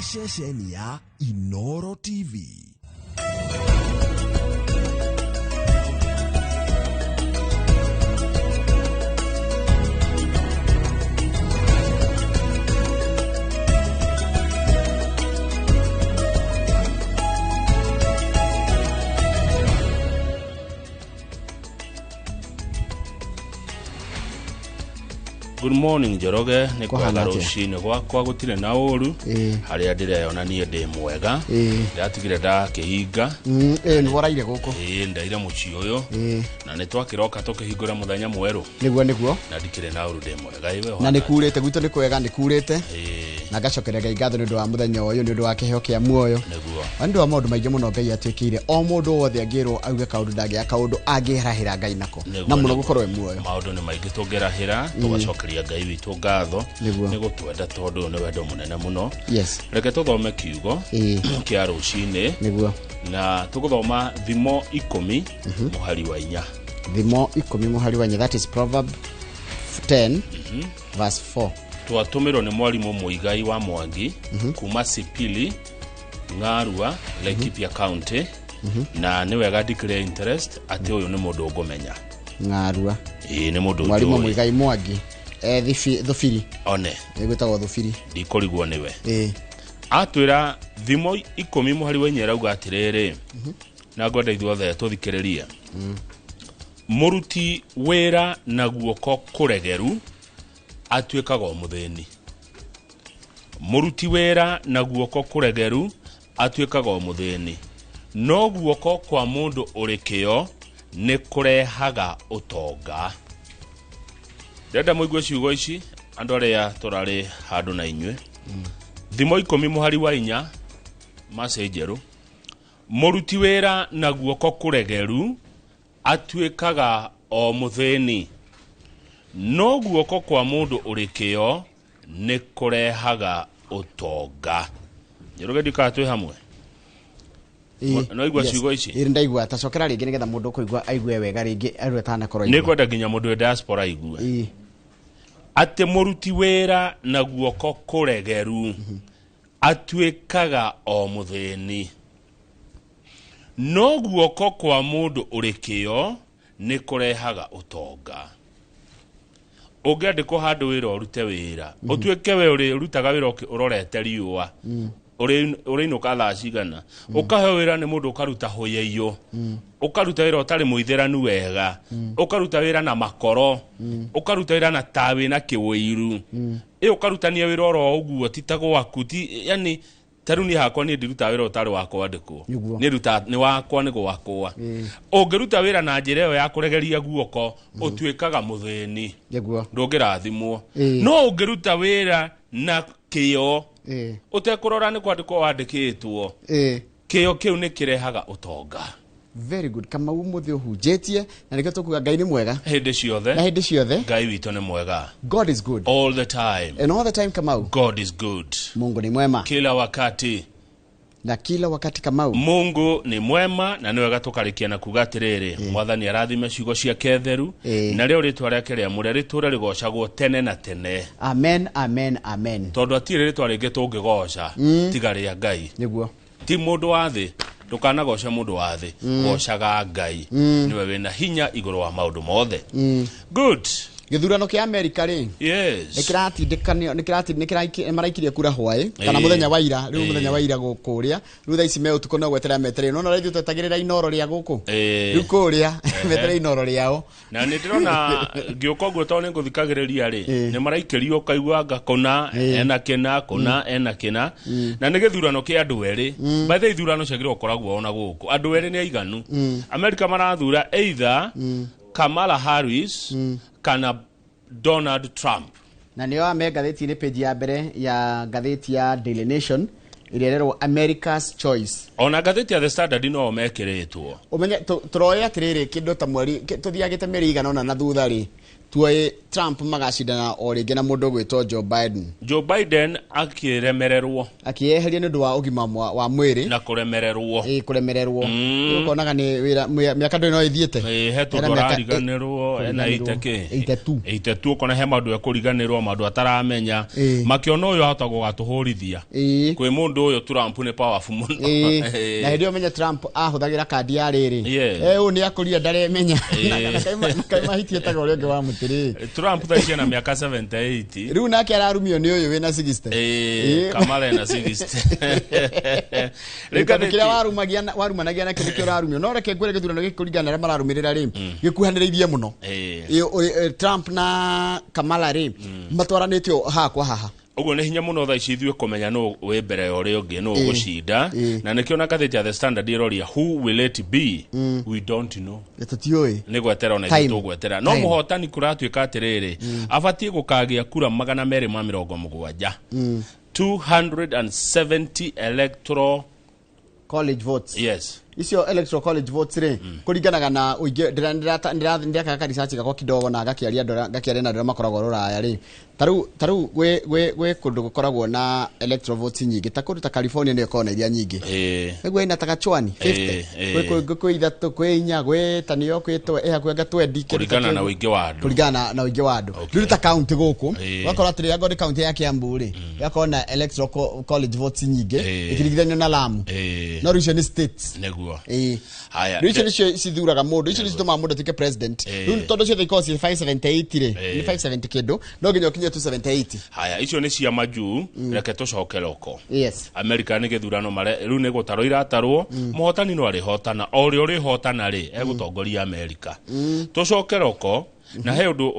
Ceceni ya Inoro TV. Good morning, Njoroge. Nĩ Kũhana kwega atĩa? rũcinĩ gwakwa gũtirĩ na ũru. Harĩa ndĩreyona niĩ ndĩ mwega. Ndatigire ndakĩhinga. Ĩĩ, nĩ woraire gũkũ. Ĩĩ, ndaire mũciĩ ũyũ. Na nĩ twakĩroka tũkĩhingũra mũthenya mwerũ. Nĩguo, nĩguo. Na ndikĩrĩ na ũru, ndĩ mwega. Ĩwe Na nĩ kurĩte gwitũ, nĩ kwega, nĩ kurĩte. Ĩĩ. Na ngacokeria Ngai ngatho nĩ ũndũ wa mũthenya ũyũ, nĩ ũndũ wa kĩheo kĩa muoyo. Nĩguo. Na nĩ ũndũ wa maũndũ maingĩ mũno Ngai atwĩkĩire. O mũndũ wothe angĩrwo auge kaũndũ, ndangĩaga kaũndũ angĩrahĩra Ngai nako. Na mũno Nĩguo. gũkorwo e muoyo. Maũndũ nĩ maingĩ tũngĩrahĩra tũgacokeria Ngai witũ ngatho. Nĩguo. Nĩ gũtwenda, tondũ ũyũ nĩ wendo mũnene mũno. Yes. Reke tũthome kiugo kĩa rũcinĩ. Nĩguo. Na tũgũthoma Thimo 10 mũhari wa 4. Thimo 10 mũhari wa 4, that is Proverb 10 verse 4. Twatũmĩrwo nĩ mwarimũ Mũigai wa Mwangi kuma Sipili Ng'arua, Laikipia County. Na nĩ wega declare interest atĩ ũyũ nĩ mũndũ ũngũmenya. Ng'arua. Ĩĩ, nĩ mũndũ mwarimũ njũĩ. Mũigai Mwangi Thubiri. One. Ĩgwĩtagwo Thubiri. Ndikũrigwo nĩwe. Ĩĩ. Atwĩra Thimo 10 mũhari wa 4 ĩrauga atĩrĩrĩ, na ngwenda ithuothe tũthikĩrĩrie: mũruti wĩra na guoko kũregeru atuĩkaga o mũthĩni. Mũruti wĩra na guoko kũregeru atuĩkaga o mũthĩni, no guoko kwa mũndũ ũrĩ kĩyo nĩ kũrehaga ũtonga. Ndĩrenda mũigue ciugo ici, andũ arĩa tũrarĩ handũ na inyuĩ. Thimo 10 mũhari wa 4, macĩ njerũ: mũruti wĩra na guoko kũregeru atuĩkaga o mũthĩni, no guoko kwa mũndũ ũrĩ kĩyo nĩ kũrehaga ũtonga. Njoroge, ndikaga twĩ hamwe. No igua ciugo ici? Ĩĩ, ndaigua. Tacokera rĩngĩ nĩgetha mũndũ ũkũigua aigue wega rĩngĩ, arĩa atanakorwo Nĩ aigua. kwenda nginya mũndũ wĩ diaspora aigue atĩ mũruti wĩra na guoko kũregeru atuĩkaga o mũthĩni, no guoko kwa mũndũ ũrĩ kĩyo nĩ kũrehaga ũtonga. Ũngĩandĩkwo handũ wĩra ũrute wĩra, ũtuĩke we ũrĩrutaga wĩra ũrorete riũa, ũrĩinũka thaa cigana, ũkaheo wĩra nĩ mũndũ ũkaruta hũyaiyo, ũkaruta wĩra ũtarĩ mũithĩranu wega, ũkaruta wĩra na makoro, ũkaruta wĩra na ta wĩna kĩwĩiru, ĩ ũkarutania wĩra oro ũguo ti ta gwaku, ti yani ta rĩu niĩ hakwa, niĩ ndirutaga wĩra ũtarĩ wa kwandĩkwo. Nĩguo. Niĩ nduta nĩ wakwa, nĩ gwakwa. Ũngĩruta wĩra na njĩra ĩyo ya kũregeria guoko, ũtuĩkaga mũthĩni. Nĩguo. Ndũngĩrathimwo. No ũngĩruta wĩra na kĩyo, ũtekũrora nĩ kwandĩkwo wandĩkĩtwo, kĩyo kĩu nĩ kĩrehaga ũtonga. Very good, Kamau. Mũthĩ ũhunjĩtie na nĩkĩo tũkuga Ngai nĩ mwega. Hĩndĩ ciothe. Na hĩndĩ ciothe. Ngai witũ nĩ mwega. God is good. All the time. And all the time, Kamau. God is good. Mungu ni mwema. Kila wakati. Na kila wakati, Kamau. Mungu ni mwema. Na nĩ wega tũkarĩkia na kuga atĩrĩrĩ, Mwathani arathime ciugo ciake theru, na rĩo rĩtwa rĩake rĩamũre rĩtũre rĩgocagwo tene na tene. Amen, amen, amen. Tondũ atirĩ rĩtwa rĩngĩ tũngĩgoca tiga rĩa Ngai. Nĩguo. Ti mũndũ wa thĩ, ndũkanagoce mũndũ wa thĩ, gocaga Ngai, nĩwe wĩna hinya igũrũ wa maũndũ mothe. Good. Gĩthurano kĩa Amerika rĩ, Yes. nĩ kĩratindĩkanio, nĩ maraikirie kura hwaĩ kana mũthenya wa ira rĩu. Mũthenya wa ira gũkũrĩa rĩu thaa ici me ũtukũ no gweterera metereire. No ithuĩ twetagĩrĩra inoro rĩa gũkũ. Rĩu kũrĩa metereire inoro rĩao. Na nä ndĩrona ngĩũka ũguo, tondũ nĩ ngũthikagĩrĩria rĩ, nĩ maraikĩrio ũkaigua anga kũna ena kĩna kũna ena kĩna, na nĩ gĩthurano kĩa andũ erĩ. By the way, ithurano ciagĩrĩirwo gũkoragwo ona gũkũ andũ erĩ nĩ aiganu. Amerika marathura either Kamala Harris kana Donald Trump. Na nĩo ame ngathĩti-inĩ, page ya mbere ya ngathĩti ya Daily Nation ĩrĩa ĩrerwo America's Choice. Ona ngathĩti ya The Standard no mekĩrĩtwo. Ũmenye tũroe atĩrĩrĩ, kĩndũ ta mweri tũthiagĩte mĩeri igana ũna na thutha rĩ, Tuoĩ Trump magacindana o rĩngĩ na mũndũ ũgwĩtwo Joe Biden. Joe Biden akĩremererwo, akĩeheria nĩ ũndũ wa ũgima wa mwĩrĩ na kũremererwo. Kũremererwo. Ũkonaga nĩ wĩra mĩaka ndũrĩ no ĩthiĩte. He tondũ arariganĩrwo ena 80 82 82 ũkona he maũndũ ekũriganĩrwo, maũndũ ataramenya. Makĩona ũyũ ahota gũgatũhũrithia. Kwĩ mũndũ ũyũ Trump nĩ powerful mũno. Na hĩndĩ ĩyo menye Trump ahũthagĩra kandi ya rĩrĩ. Ũyũ nĩ akũria ndaremenya. Na kaima hitiĩtaga ũrĩa ũngĩ wa mũtĩ. Trump thaa ici ena mĩaka 78. Rĩu nake ararumio nĩ ũyũ wĩna 60. Kamala ena 60. Rĩu kĩrĩa warumanagia nakĩo nĩkĩo ũrarumio. No reke ngwĩre gĩthurano gĩkĩ kũringana na arĩa mararũmĩrĩra rĩ, gĩkuhanĩrĩirie mũno. Trump na Kamala rĩ, matwaranĩtio haha kwa haha. Ũguo nĩ hinya mũno thaa ici ithuĩ kũmenya nũ wĩ mbere ya ũrĩa ũngĩ, nũ ũgũcinda. Na nĩkĩo na ngathĩti ya The Standard ĩroria who will it be? We don't know. Tũtiũĩ. Nĩ gwetera ona ithuĩ tũgwetera. No mũhotani kũratuĩka atĩrĩrĩ, abatiĩ gũkagĩa kura 270. 270 electoral college votes. Yes. Icio electoral college votes rĩ, kũringanaga na ũingĩ. Ndĩrakaga research gakwa kidogo na ngakĩaria na andũ arĩa makoragwo rũraya rĩ. Tarĩu gwĩ kũndũ gũkoragwo na electoral votes nyingĩ, ta kũndũ ta California nĩyo ĩkoragwo na iria nyingĩ. Nĩguo ĩna ta gachwani 50. Kwĩ ithatũ, kwĩ inya, gwĩ ta New York ĩ hakuhĩ anga 20. Kũringana na ũingĩ wa andũ. Kũringana na ũingĩ wa andũ. Rĩu ta county gũkũ, ũgakora atĩrĩ, angorwo nĩ county ya Kiambu rĩ, ĩgakorwo na electoral college votes nyingĩ ĩkĩringithanio na Lamu. No rĩu icio nĩ states. Nĩguo. Haya. Rĩu icio nĩcio cithuraga mũndũ, icio nĩcio citũmaga mũndũ atuĩke president. Rĩu tondũ ciothe ikoragwo ciĩ 578 rĩ, nĩ 570 kĩndũ, no nginya ũkinye 278. Haya, icio nĩ cia majuu, reke tũcoke roko. Yes. America nĩ gĩthurano rĩu nĩ gũtarwo iratarwo, mũhotani no arĩhotana, o ũrĩa ũrĩhotana rĩ, egũtongoria America. Tũcoke roko, na he ũndũ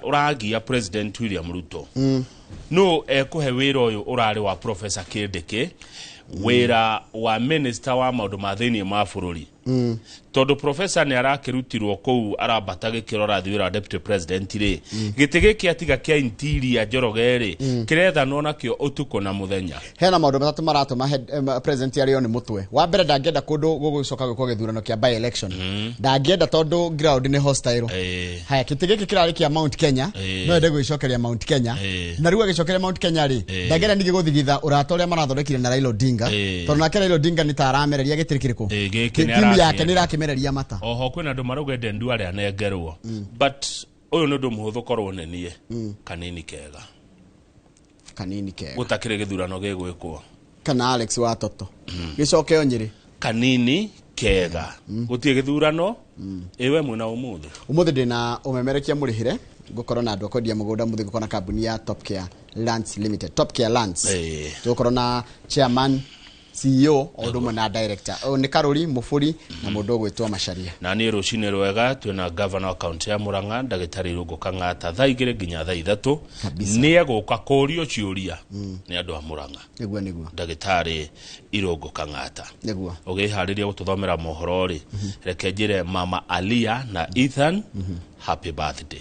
ũragia President William Ruto. No ekũhe wĩra ũyũ ũrarĩ wa Professor Kindiki, wĩra wa minister wa maũndũ ma thĩinĩ ma bũrũri. Tondũ professor nĩ arakĩrutirwo kũu arambata gĩkĩro arathiĩ wĩra wa deputy president rĩ, gĩtĩ gĩkĩ atiga kĩa interior Njoroge rĩ, kĩrethanwo nakĩo ũtukũ na mũthenya. Hena maũndũ matatũ maratũma president arĩo nĩ mũtwe. Wa mbere, ndangĩenda kũndũ gũgũcoka gwĩkwo gĩthurano kĩa by election. Ndangĩenda tondũ ground nĩ hostile. Haya, gĩtĩ gĩkĩ kĩrarĩ kĩa Mount Kenya, no ende gwĩcokeria Mount Kenya. Na rĩu agĩcokeria Mount Kenya rĩ, ndangĩenda ningĩ gũthigitha ũrata ũrĩa marathondekire na Raila Odinga. Tondũ nake Raila Odinga nĩ ta aramereria gĩtĩ kĩrĩkũ. Timu yake nĩ ĩrakĩmereria mata. Oho kwĩna andũ marauga Eden Duale anengerwo. But ũyũ nĩ ũndũ mũhũthũ korwo nĩ niĩ. Kanini kega. Kanini kega. Gũtakĩrĩ gĩthurano gĩgwĩkwo. Kana Alex wa Toto. Gĩcoke o Nyĩrĩ. Kanini kega. Gũtirĩ gĩthurano. Ĩwe mwena ũmũthĩ. Ũmũthĩ ndĩna ũmemerekia mũrĩhĩre. Ngũkorwo na andũ a kwendia mũgũnda mũthĩ, ngũkorwo na kambuni ya Top Care Lands Limited. Top Care Lands. Tũgũkorwo na chairman, CEO, o ũndũ ũmwe na director. Ũyũ nĩ Karũri Mũbũri na mũndũ ũgwĩtwo Macharia. Na niĩ rũcinĩ rwega twĩna governor wa county ya Murang'a ndagĩtarĩ Irũngũ Kang'ata thaa 2 nginya thaa 3. Nĩ egũka kũũrio ciũria nĩ andũ a Murang'a. Nĩguo nĩguo. Ndagĩtarĩ Irũngũ Kang'ata. Nĩguo. Ũgĩharĩria gũtũthomera mohoro rĩ, reke njĩre Mama Alia na Ethan happy birthday.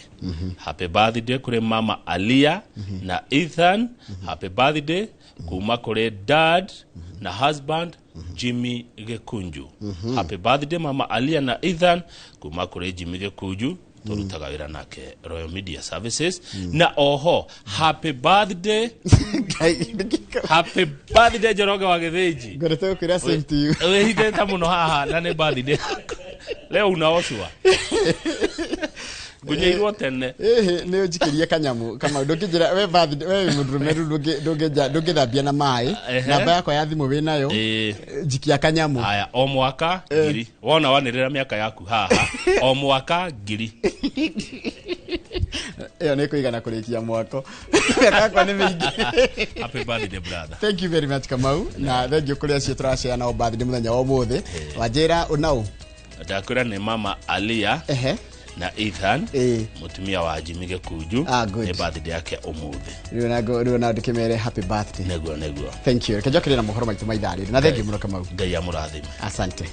Happy birthday kũrĩ Mama Alia na Ethan. Happy birthday kuma kũrĩ dad na husband Jimmy Gĩkunju. Happy birthday Mama Alia na Ethan kuma kũrĩ Jimmy Gĩkunju, tũrutaga wĩra nake Royal Media Services. Na oho happy birthday, happy birthday Njoroge wa Gĩthĩnji. Ngorete gũkwĩra same to you. Wĩhithĩte mũno haha na nĩ birthday leo unaoshwa. Ngunyeirwo tene. Nĩ ũnjikĩrie kanyamu kama ndũngĩnjĩra we birthday, we mũndũrũme rĩu ndũngĩthambia na maĩ. Namba yakwa ya thimũ wĩ nayo. Njikia kanyamu. Haya, o mwaka ngiri. Wona wanĩrĩra mĩaka yaku haha. O mwaka ngiri. Ĩyo nĩ kũigana kũrĩkia mwako. Mĩaka yakwa nĩ mĩingĩ. Happy birthday brother. Thank you very much Kamau. Na thank you kũrĩ acio tũracea nao birthday mũthenya wa ũmũthĩ. Wanjĩra ũnaũ? Ndakwĩra nĩ Mama Alia. Na Ethan, mũtumia wa Jimmy Gĩkunju, nĩ birthday yake ũmũthĩ. Rĩu na ndĩkĩmere happy birthday. Nĩguo nĩguo. Thank you. Reke njokerie na mohoro maitũ ma ithaa rĩrĩ. Na thank you mũno Kamau. Ngai amũrathime. Asante.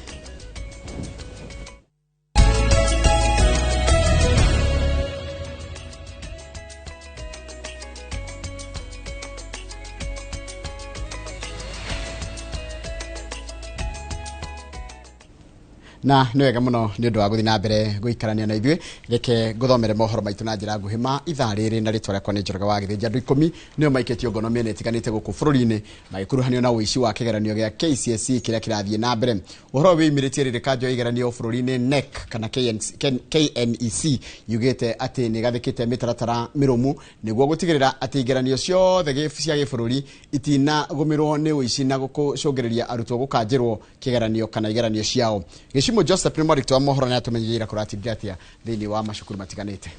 Na nĩ wega mũno nĩ ũndũ wa gũthiĩ na mbere gũikarania na ithuĩ. Reke ngũthomere mohoro maitũ na njĩra nguhĩ ma ithaa rĩrĩ, na rĩtwa rĩakwa nĩ Njoroge wa Gĩthĩnji. Andũ 10 nĩo maikĩtio ngono mĩena ĩtiganĩte gũkũ bũrũri-inĩ magĩkuruhanio na ũici wa kĩgeranio gĩa KCSE kĩrĩa kĩrathiĩ na mbere. Ũhoro ũyũ wĩyumĩrĩtie rĩrĩ kanjo ya igeranio bũrũri-inĩ NEC kana KNEC yugĩte atĩ nĩ ĩgathĩkĩte mĩtaratara mĩrũmu nĩguo gũtigĩrĩra atĩ igeranio ciothe cia gĩbũrũri itinagũmĩrwo nĩ ũici na gũcũngĩrĩria arutwo gũkanjĩrwo kĩgeranio kana igeranio ciao. Gĩcimo Joseph nĩ mwandĩki wa mohoro na atũmenyithia kũratindire atĩa thĩinĩ wa macukuru matiganĩte.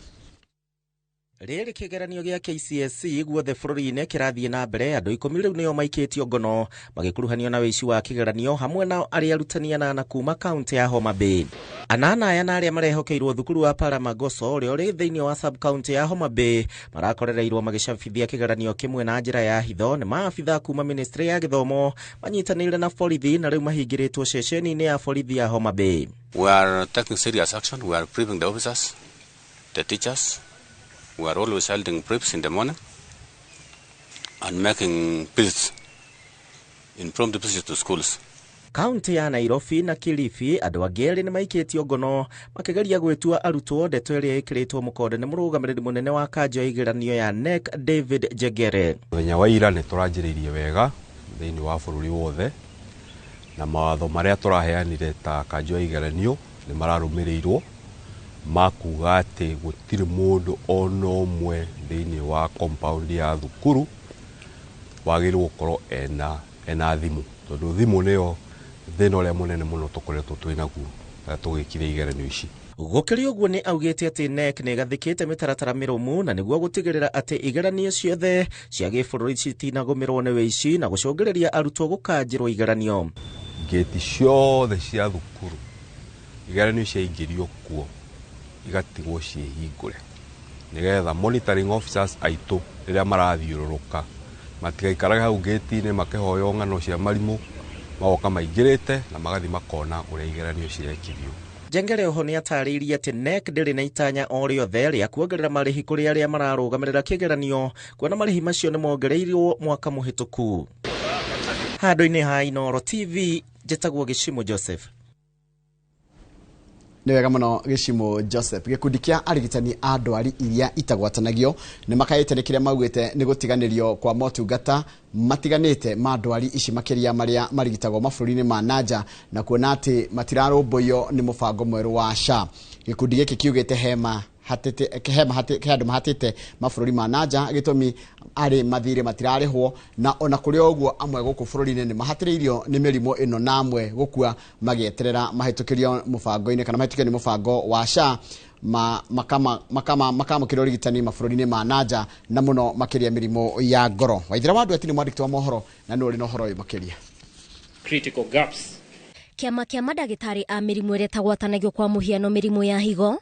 Rĩrĩ kĩgeranio gĩa KCSE guothe bũrũri-inĩ kĩrathiĩ na mbere, andũ 10 rĩu nĩo maikĩtio ngono magĩkuruhanio na ũici wa kĩgeranio, hamwe na arĩa arutani 8 kuma kaunti ya Homa Bay. 8 aya na arĩa marehokeirwo thukuru wa Paramagoso ũrĩa ũrĩ thĩinĩ wa sub county ya Homa Bay marakorereirwo magĩcabithia kĩgeranio kĩmwe na njĩra ya hitho nĩ maabitha kuma ministry ya gĩthomo manyitanĩire na borithi, na rĩu mahingĩrĩtwo ceceni-inĩ ya borithi ya Homa Bay. We are taking serious action. We are briefing the officers, the teachers. We are always holding briefs in the morning and making visits, impromptu visits to schools. Kaunti ya Nairobi na Kilifi andũ angĩ erĩ nĩ maikĩtio ngono makĩgeria gwĩtua arutwo, ndeto ĩrĩa ĩkĩrĩtwo mũkonde nĩ mũrũgamĩrĩri mũnene wa kanjo ya igeranio ya NEC David Njengere. Mũthenya wa ira nĩ tũranjĩrĩirie wega thĩinĩ wa bũrũri wothe, na mawatho marĩa tũraheanire ta kanjo ya igeranio nĩ mararũmĩrĩirwo, makuga atĩ gũtirĩ mũndũ ona ũmwe thĩinĩ wa compound ya thukuru wagĩrĩirwo gũkorwo ena thimũ, tondũ thimũ nĩyo thĩna ũrĩa mũnene mũno tũkoretwo twĩ naguo tũgĩkire igeranio ici. Gũkĩrĩ ũguo nĩ augĩte atĩ NEC nĩ ĩgathĩkĩte mĩtaratara mĩrũmu na nĩguo gũtigĩrĩra atĩ igeranio ciothe cia gĩbũrũri citinagũmĩrwo nĩ ũici na gũcũngĩrĩria arutwo gũkanjĩrwo igeranio. Ngĩti ciothe cia thukuru igeranio ciaingĩrio kuo igatigwo ciĩhingũre nĩgetha monitoring officers aitũ rĩrĩa marathiũrũrũka matigaikarage hau ngĩti-inĩ makĩhoywo ng'ano cia marimũ, magoka maingĩrĩte na magathiĩ makona ũrĩa igeranio cirekithio. Njengere oho nĩ atarĩirie atĩ NEC ndĩrĩ na itanya o rĩothe rĩa kuongerera marĩhi kũrĩ arĩa mararũgamĩrĩra kĩgeranio, kuona marĩhi macio nĩ mongereirwo mwaka mũhĩtũku. Handũ-inĩ ha Inooro TV, njĩtagwo Gĩcimo Joseph. Nĩ wega mũno Gĩcimo Joseph. Gĩkundi kĩa arigitani a ndwari iria itagwatanagio nĩ makaĩte nĩ kĩrĩa maugĩte nĩ gũtiganĩrio kwa motungata matiganĩte ma ndwari ici, makĩria marĩa marigitagwo mabũrũri-inĩ ma nanja, na kuona atĩ matirarũmbũiyo nĩ mũbango mwerũ wa SHA. Gĩkundi gĩkĩ kiugĩte hema handũ mahatĩte mabũrũri ma nanja, gĩtũmi arĩ mathirĩ matirarĩhwo, na ona kũrĩ o ũguo amwe gũkũ bũrũri-inĩ nĩ mahatĩrĩirio nĩ mĩrimũ ĩno na amwe gũkua magĩeterera mahĩtũkĩrio mũbango-inĩ kana mahĩtũkĩrio nĩ mũbango wa SHA makamũkĩra ũrigitani mabũrũri-inĩ ma nanja, na mũno makĩria mĩrimũ ya ngoro. Waithera wa Ndweti nĩ mwandĩki wa mohoro na nĩ ũrĩ na ũhoro ũyũ makĩria. Critical gaps. Kĩama kĩa mandagĩtarĩ a mĩrimũ ĩrĩa ĩtagwatanagio kwa mũhiano mĩrimũ ya higo,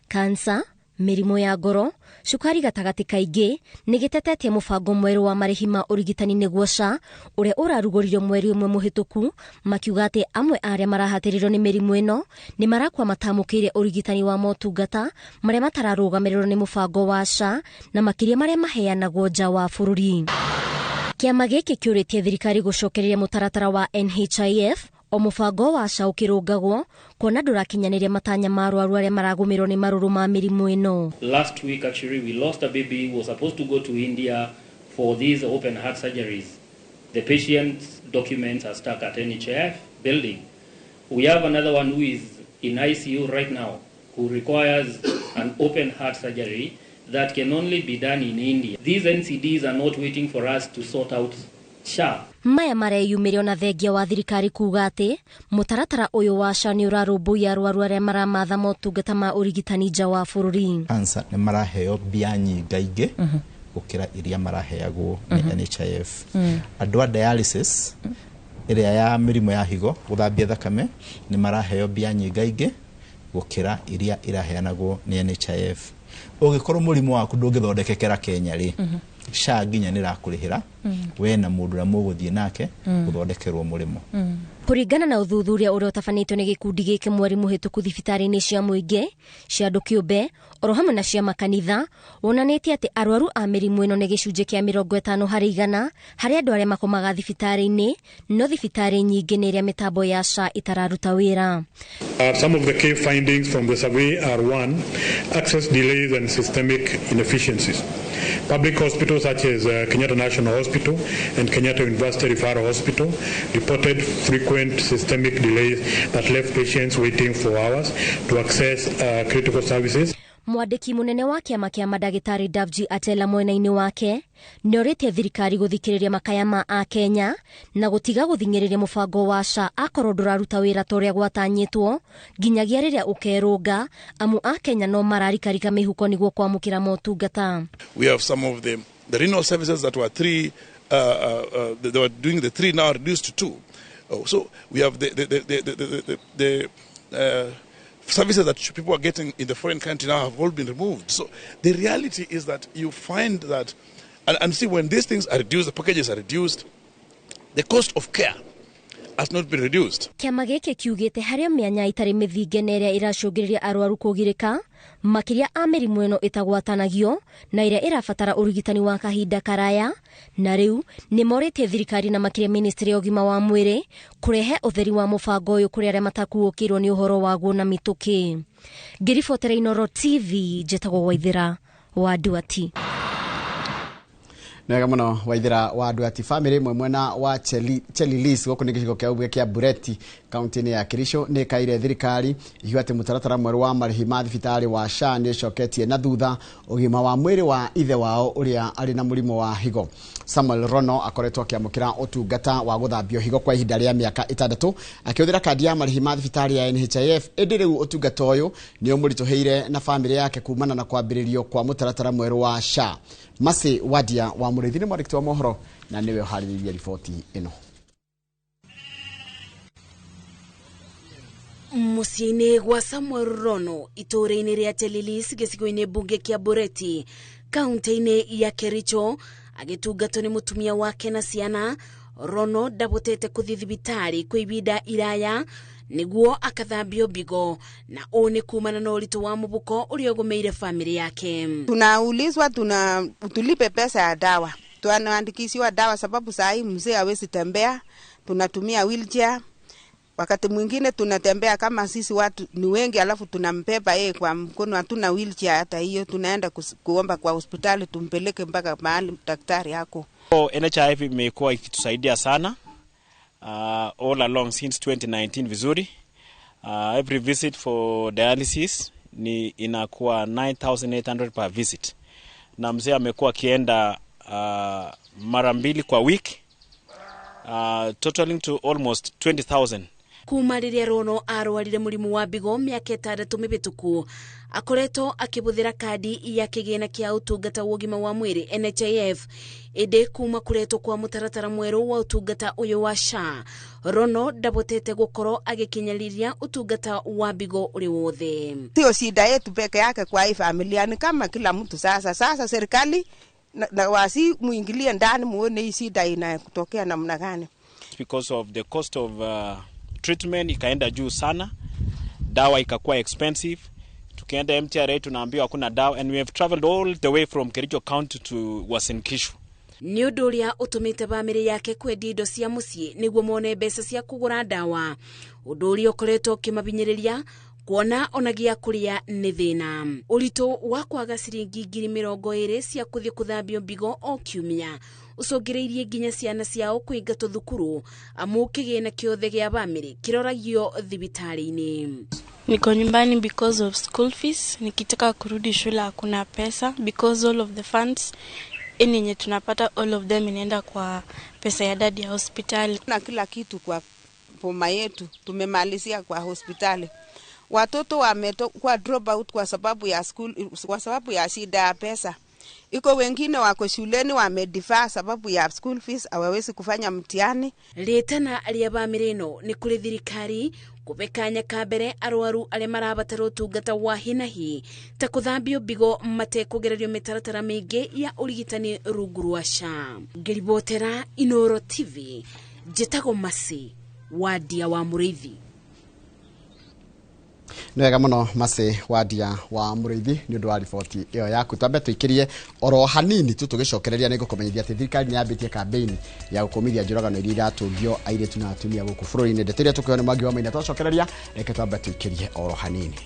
kansa, mĩrimũ ya ngoro, cukari gatagatĩ kaingĩ nĩ gĩtetetie mũbango mwerũ wa marĩhi ma ũrigitani nĩguo SHA ũrĩa ũrarugũririo mweri ũmwe mũhĩtũku, makiuga atĩ amwe arĩa marahatĩrĩrio nĩ mĩrimũ ĩno nĩ marakua matamũkĩire ũrigitani wa motungata marĩa matararũgamĩrĩrwo nĩ mũbango wa SHA na makĩria marĩa maheanagwo nja wa bũrũri. Kĩama gĩkĩ kĩũrĩtie thirikari gũcokereria mũtaratara wa NHIF o mũbango wa SHA ũkĩrũngagwo, kuona ndũrakinyanĩria matanya ma arwaru arĩa maragũmĩrwo nĩ marũrũ ma mĩrimũ ĩno. Last week actually we lost a baby who was supposed to go to India for these open heart surgeries. The patient's documents are stuck at NHIF building. We have another one who is in ICU right now who requires an open heart surgery that can only be done in India. These NCDs are not waiting for us to sort out SHA. Maya mareyumĩria na thengia wa thirikari kuga atĩ mũtaratara ũyũ wa SHA nĩ ũrarũmbũiya arwaru arĩa maramatha motungata ma ũrigitani nja wa bũrũri. Cancer nĩ maraheo mbia nyingaingĩ gũkĩra iria maraheagwo nĩ NHIF. Andũ a dialysis ĩrĩa ya mĩrimũ ya higo gũthambia thakame nĩ maraheo mbia nyingaingĩ gũkĩra iria iraheanagwo nĩ NHIF. Ũngĩkorwo mũrimũ waku ndũngĩthondekekera Kenya rĩ, SHA nginya nĩ ĩrakũrĩhĩra we na mũndũ ũrĩa mũgũthiĩ nake gũthondekerwo mũrĩmo. Kũringana na ũthuthuria ũrĩa ũtabanĩtio nĩ gĩkundi gĩkĩ mweri mũhĩtũku thibitarĩ-inĩ cia mũingĩ cia andũ kĩũmbe oro hamwe na cia makanitha wonanĩtie atĩ arwaru a mĩrimũ ĩno nĩ gĩcunjĩ kĩa 50% harĩ andũ arĩa makomaga thibitarĩ-inĩ, no thibitarĩ nyingĩ nĩ iria mĩtambo ya SHA ĩtararuta wĩra. Some of the key findings from the survey are: 1, access delays and systemic inefficiencies. Public hospitals such as Kenyatta National Hospital and Kenyatta University Referral Hospital reported frequent systemic delays that left patients waiting for hours to access critical services. Mwandĩki mũnene wa kĩama kĩa mandagĩtarĩ Davji Atela mwena-inĩ wake nĩorĩtie thirikari gũthikĩrĩria makaya ma akenya na gũtiga gũthing'ĩrĩria mũbango wa SHA akorwo ndũraruta wĩra ta ũrĩa gwatanyĩtwo nginyagia rĩrĩa ũkerũnga, amu akenya no mararikarika mĩhuko nĩguo kwamũkĩra motungata. We have some of the renal services that were three, they were doing the 3 now reduced to 2. Oh, so we have the services that people are getting in the foreign country now have all been removed. So the reality is that you find that, and see, when these things are reduced, the packages are reduced, the cost of care has not been reduced. Kĩama gĩkĩ kiugĩte harĩa mĩanya ĩtarĩ mĩthinge na ĩrĩa ĩracũngĩrĩria arwaru kũgirĩka makĩria a mĩrimũ ĩno ĩtagwatanagio na ĩrĩa ĩrabatara ũrigitani wa kahinda karaya, na rĩu nĩ morĩtie thirikari na makĩria ministry ya ũgima wa mwĩrĩ kũrehe ũtheri wa mũbango ũyũ kũrĩ arĩa matakuũkĩirwo nĩ ũhoro waguo na mĩtũkĩ. Ngĩribotera Inooro TV, njĩtagwo Waithĩra wa Nduati. Nĩwega mũno Waithĩra wa Nduati. Famĩlĩ ĩmwe mwena wa Chelilis gũkũ nĩ gĩcigo kĩa ũmbunge kĩa Bureti kaunti-inĩ ya Kericho nĩ ĩkaire thirikari ikiuga atĩ mũtaratara mwerũ wa marĩhi ma thibitarĩ wa SHA nĩ ũcoketie na thutha ũgima wa mwĩrĩ wa ithe wao ũrĩa arĩ na mũrimũ wa higo. Samuel Rono akoretwo akĩamũkĩra ũtungata wa gũthambio higo kwa ihinda rĩa mĩaka 6 akĩhũthĩra kandi ya marĩhi ma thibitarĩ ya NHIF, ĩndĩ rĩu ũtungata ũyũ nĩ ũmũritũhĩire na famĩlĩ yake kumana na kwambĩrĩrio kwa mũtaratara mwerũ wa SHA. Masi Wadia wa Mũrĩithi nĩ mwandĩki wa mohoro na nĩwe ũharĩrĩirie riboti ĩno. Mũciĩ-inĩ gwa Samuel Rono itũũra-inĩ rĩa Chelilis gĩcigo-inĩ mbunge kĩa Bureti kaunti-inĩ ya Kericho agĩtungatwo nĩ mũtumia wake na ciana, Rono ndabotete kũthiĩ thibitarĩ kwa ibinda iraya nĩguo akathambio mbigo, na ũũ nĩ kumana na ũritũ wa mũbuko ũrĩa ũgũmĩire famĩlĩ yake. Tunaulizwa tulipe pesa ya dawa, tunaandikishiwa dawa sababu saa hii mzee hawezi tembea, tunatumia wheelchair. Wakati mwingine tunatembea kama sisi watu ni wengi, alafu tunambeba yeye kwa mkono, hatuna wheelchair hata hiyo, tunaenda kuomba kwa hospitali tumpeleke mpaka mahali daktari yako. NHIF imekuwa ikitusaidia sana all along since 2019 vizuri. Every visit for dialysis ni inakuwa 9,800 per visit. Na mzee amekuwa akienda mara 2 kwa week, totaling to almost 20,000. Kuma rĩrĩa Rono arwarire mũrimũ wa mbigo mĩaka 6 mĩhĩtũku, akoretwo akĩhũthĩra kandi ya kĩgĩna kĩa ũtungata wa ũgima wa mwĩrĩ NHIF, ĩndĩ kuma kũretwo kwa mũtaratara mwerũ wa ũtungata ũyũ wa SHA, Rono ndabotete gũkorwo agĩkinyĩrĩria ũtungata wa mbigo ũrĩ wothe. Sio shida yetu peke yake kwa hii familia, ni kama kila mtu sasa. Sasa serikali na wasi muingilie ndani muone hii shida inatokea namna gani. Because of the cost of treatment ikaenda juu sana, dawa ikakuwa expensive. Tukienda MTRA tunaambiwa hakuna dawa, and we have traveled all the way from Kericho County to Uasin Gishu. Nĩ ũndũ ũrĩa ũtũmĩte bamĩrĩ yake kwendia indo cia mũciĩ nĩguo mone mbeca cia kũgũra ndawa, ũndũ ũrĩa ũkoretwo ũkĩmabinyĩrĩria kuona onagia kũrĩa nĩ thĩna. Ũritũ wa kwaga ciringi 20,000 cia kũthiĩ kũthambio mbigo o kiumia ũcũngĩrĩirie nginya ciana ciao kũingatwo thukuru, amu kĩgĩna kĩothe gĩa bamĩrĩ kĩroragio thibitarĩ-inĩ. Niko nyumbani because of school fees, nikitaka kurudi shule hakuna pesa because all of the funds yenye tunapata all of them inaenda kwa pesa ya dadi ya hospitali. Na kila kitu kwa boma yetu tumemalizia kwa hospitali. Watoto wametoka drop out kwa sababu ya school, kwa sababu ya shida ya pesa. Iko wengine wako shuleni wamedifaa sababu ya school fees, hawawezi kufanya mtihani. Rĩtana rĩa bamĩrĩ ĩno nĩ kũrĩ thirikari kũbe kanya ka mbere arwaru arĩa marabatara ũtungata wa hinahi ta kũthambio mbigo matekũgererio mĩtaratara mĩingĩ ya ũrigitani rungu rwa SHA. Ngĩribotera Inooro TV, njĩtagwo Masi Wadia wa Mũrĩithi. Nĩ wega mũno Mercy Wandia wa Mũrĩithi nĩ ũndũ wa riboti ĩyo yaku. Twambe tũikĩrie oro hanini tu tũgĩcokereria nĩ ngũkũmenyithia atĩ thirikari nĩ yambĩtie kambĩini ya gũkũmithia njũragano iria iratũngio airĩtu na atumia gũkũ bũrũri-inĩ. Ndeto iria tũkũheo nĩ Mwangi wa Maina twacokereria, reke twambe tũikĩrie oro hanini.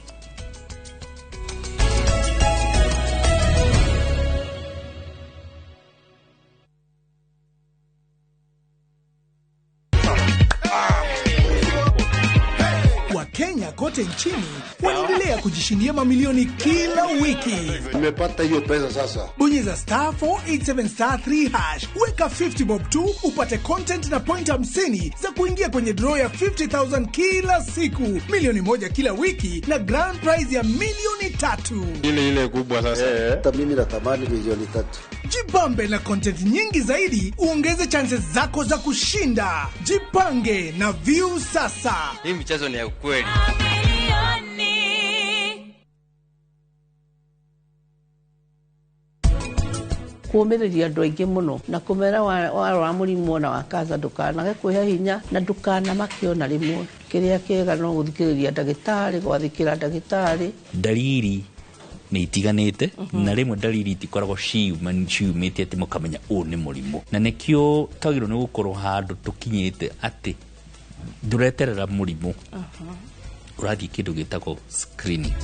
Wakenya kote nchini wanaendelea kujishindia mamilioni kila wiki. Nimepata hiyo pesa sasa. Bonyeza star 487 star 3 hash, weka 50 bob tu upate content na point 50 za kuingia kwenye draw ya 50,000 kila siku, milioni 1 kila wiki na grand prize ya milioni 3. Ile ile kubwa sasa. Hata mimi natamani milioni 3. Jibambe na content nyingi zaidi, uongeze chances zako za kushinda. Jipange na View sasa. Hii michezo ni ya ukweli. Kũũmĩrĩria andũ aingĩ mũno na kũmera warwara mũrimũ ona wa kansa ndũkanage kwĩhe hinya na ndũkanamake ona rĩmwe. Kĩrĩa kĩega no gũthikĩrĩria ndagĩtarĩ, gwathĩkĩra ndagĩtarĩ. Ndariri nĩ itiganĩte na rĩmwe ndariri itikoragwo ciumĩte atĩ mũkamenya ũũ nĩ mũrimũ, na nĩkĩo twagĩrĩirwo nĩ gũkorwo handũ tũkinyĩte atĩ ndũreterera mũrimũ, ũrathiĩ kĩndũ gĩtagwo screening.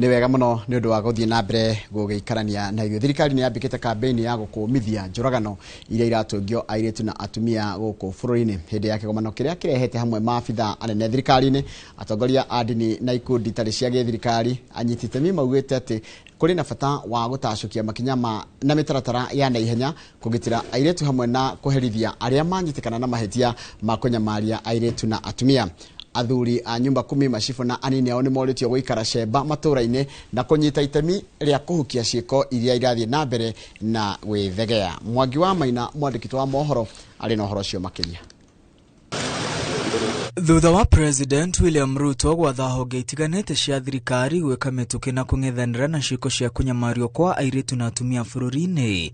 Nĩ wega mũno nĩ ũndũ wa gũthiĩ na mbere gũgĩikarania na ithuĩ. Thirikari nĩ yambĩkĩte kambĩini ya gũkũmithia njũragano iria iratũngio airĩtu na atumia gũkũ bũrũri-inĩ. Hĩndĩ ya kĩgomano kĩrĩa kĩrehete hamwe maabitha anene thirikari-inĩ, atongoria a ndini na ikundi itarĩ cia gĩthirikari, anyiti itemi maugĩte atĩ kũrĩ na bata wa gũtacũkia makinya ma na mĩtaratara ya naihenya kũgitĩra airĩtu hamwe na kũherithia arĩa manyitĩkana na mahĩtia ma kũnyamaria airĩtu na atumia. Athuri a nyumba kumi, macibu na anini ao nĩ morĩtio gũikara cemba matũra-inĩ na kũnyita itemi rĩa kũhukia ciĩko iria irathiĩ na mbere na gwĩthegea. Mwangi wa Maina, mwandĩki wa mohoro, arĩ na ũhoro ũcio makĩria. Thutha wa President William Ruto gwatha honge itiganĩte cia thirikari gwĩka mĩtũkĩ na kũng'ethanĩra na ciĩko cia kũnyamario kwa airĩtu na atumia bũrũri-inĩ,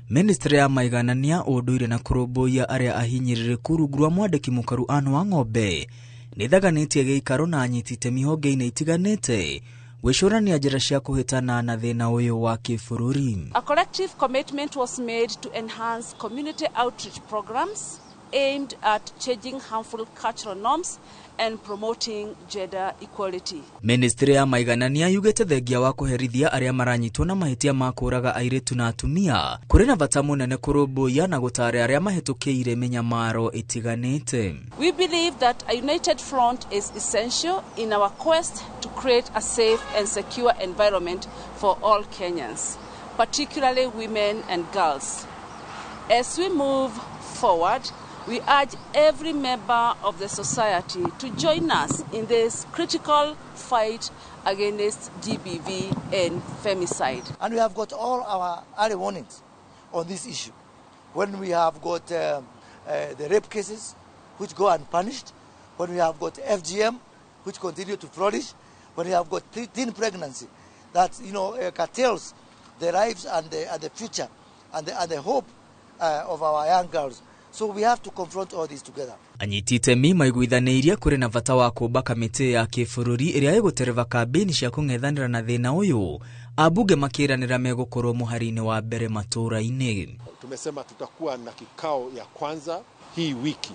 Ministry ya maiganania ũndũire na kũrũmbũiya arĩa ahinyĩrĩrĩku rungu rwa mwandĩki mũkaru Anne Wang'ombe nĩthaganĩtie gĩikaro na anyiti itemi honge-inĩ itiganĩte gwĩcũrania njĩra cia kũhĩtana na thĩna ũyũ wa kĩbũrũri. A collective commitment was made to enhance community outreach programs aimed at changing harmful cultural norms and promoting gender equality. Ministry ya maiganania yugĩte thengia wa kũherithia arĩa maranyitwo na mahĩtia ma kũũraga airĩtu na atumia kũrĩ na bata mũnene kũrũmbũiya na gũtaara arĩa mahĩtũkĩire mĩnyamaro ĩtiganĩte. We believe that a united front is essential in our quest to create a safe and secure environment for all Kenyans, particularly women and girls. As we move forward, we urge every member of the society to join us in this critical fight against GBV and femicide. And we have got all our early warnings on this issue. When we have got the rape cases, which go unpunished, when we have got FGM, which continue to flourish, when we have got teen pregnancy, that curtails the lives and the future and the hope of our young girls. So we have to confront all this together. Anyiti itemi maiguithanĩirie kũrĩ na bata wa kũmba kamĩtĩ ya kĩbũrũri ĩrĩa ĩgũtereba kambĩini cia kũng'ethanĩra na thĩna ũyũ, ambunge makĩranĩra megũkorwo mũhari-inĩ wa mbere matũũra-inĩ. Tumesema tutakuwa na kikao ya kwanza hii wiki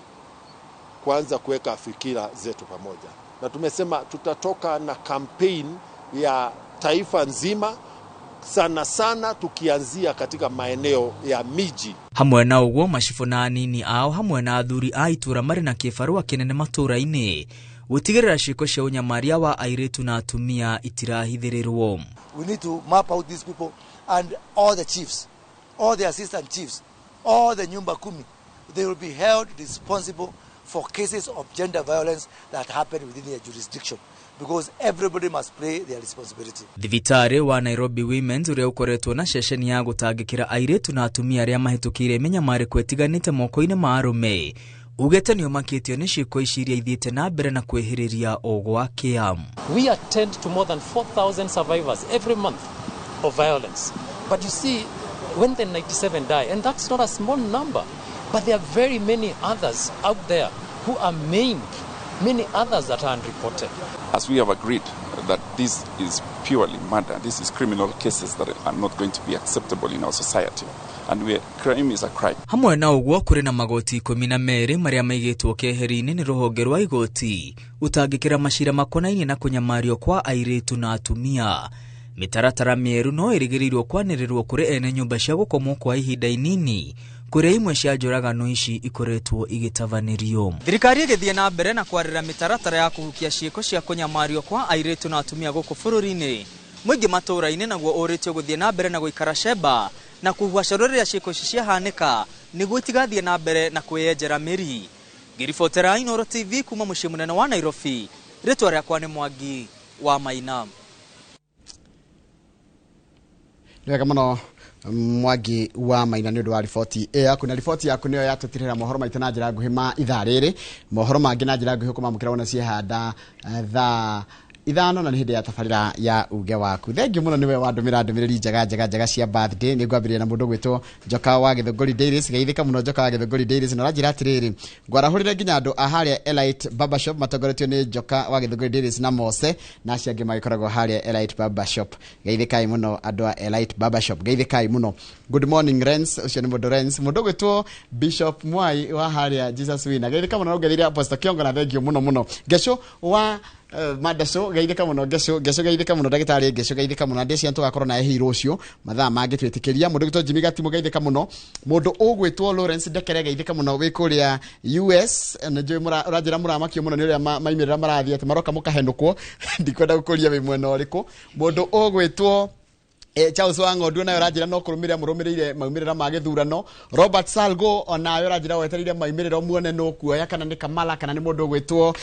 kuanza kuweka fikira zetu pamoja, na tumesema tutatoka na campaign ya taifa nzima, sana sana tukianzia katika maeneo ya miji. Hamwe na ũguo macibũ na anini ao hamwe na athuri a itũra marĩ na kĩbarũa kĩnene matũũra-inĩ gũtigĩrĩra ciĩko cia ũnyamaria wa airĩtu na atumia itirahithĩrĩrwo. We need to map out these people and all the chiefs, all the assistant chiefs, all the nyumba kumi. They will be held responsible for cases of gender violence that happen within their jurisdiction, because everybody must play their responsibility. Thibitarĩ wa Nairobi Women's ũrĩa ũkoretwo na ceceni ya gũtangĩkĩra airĩtu na atumia arĩa mahĩtũkĩire mĩnyamarĩko ĩtiganĩte moko-inĩ ma arũme Ugĩte nĩ ũmakĩtio nĩ ciĩko ici iria ithiĩte na mbere na kwĩhĩrĩria o gwakĩa. We attend to more than 4,000 survivors every month of violence. But you see, when the 97 die, and that's not a small number, but there are very many others out there who are maimed, many others that are unreported. As we have agreed that this is purely murder, this is criminal cases that are not going to be acceptable in our society. And crime is a crime. Hamwe na ũguo kũrĩ na magoti 12 marĩa maigĩtwo keheri-inĩ nĩ rũhonge rwa igoti ũtangĩkĩra macira makonainie na kũnyamario kwa airĩtu na atumia. Mĩtaratara mĩerũ no ĩrĩgĩrĩirwo kwanĩrĩrwo kũrĩ ene nyũmba cia gũkomwo kwa ihinda inini kũrĩa imwe cia njũragano ici ikoretwo igĩtabanĩrio. Thirikari ĩgĩthiĩ na mbere na kwarĩra mĩtaratara ya kũhukia ciĩko cia kũnyamario kwa airĩtu na atumia gũkũ bũrũri-inĩ. Mũingĩ matũũra-inĩ naguo ũrĩtio gũthiĩ na mbere na gũikara cemba na kũhuha coro rĩrĩa ciĩko ici ciahanĩka nĩguo itigathiĩ na mbere na kwĩyenjera mĩri. Ngĩribotera Inooro TV kuma mũciĩ mũnene wa Nairobi, rĩtwa rĩakwa nĩ Mwangi wa Maina. Nĩ wega mũno Mwangi wa Maina nĩ ũndũ wa riboti ĩyo yaku, na riboti yaku nĩyo yatũtirĩra mohoro maitũ na njĩra nguhĩ ma ithaa rĩrĩ. Mohoro mangĩ na njĩra nguhĩ ũkũmamũkĩra wona ciehanda thaa 5 na nĩ hĩndĩ ya tabarĩra ya uge waku. Thengiũ mũno nĩwe wandũmĩra ndũmĩrĩri njega njega njega cia birthday. Nĩ ngwambĩrĩria na mũndũ gwĩtwo Njoka wa Gĩthũngũri Dairies. Geithĩka mũno Njoka wa Gĩthũngũri Dairies, na ũranjĩra atĩrĩrĩ, ngwarahũrĩre nginya andũ a harĩa Elite Barbershop matongoretio nĩ Njoka wa Gĩthũngũri Dairies na Mose na acio angĩ magĩkoragwo harĩa Elite Barbershop. Geithĩkai mũno andũ a Elite Barbershop, geithĩkai mũno. Good morning Rens, ũcio nĩ mũndũ Rens. Mũndũ gwĩtwo Bishop Mwai wa harĩa Jesus Winner, geithĩka mũno. Ũngeithĩria Apostle Kiongo na thengio mũno mũno. Ngeco wa Madaco, geithĩka mũno Ngeco, Ngeco geithĩka mũno ndagĩtarĩ Ngeco geithĩka mũno. Ndĩcia tũgakorwo naye hihi rũciũ mathaa mangĩ twĩtĩkĩria. Mũndũ gwĩtwo Jimmy Gatimu geithĩka mũno. Mũndũ ũgwĩtwo Lawrence Ndekere geithĩka mũno wĩ kũrĩa US. Nĩ njũĩ ũranjĩra mũramakio mũno nĩ ũrĩa maimĩrĩra marathiĩ atĩ maroka mũkahenũkwo. Ndikwenda gũkũria wĩ mwena ũrĩkũ. Mũndũ ũgwĩtwo Charles wa Ng'ondu nawe ũranjĩra no kũrũmĩrĩra mũrũmĩrĩire maumĩrĩra ma gĩthurano. Robert Salgo onawe ũranjĩra wetereire maumĩrĩra muone nũ kuoya kana nĩ Kamala kana nĩ mũndũ ũgwĩtwo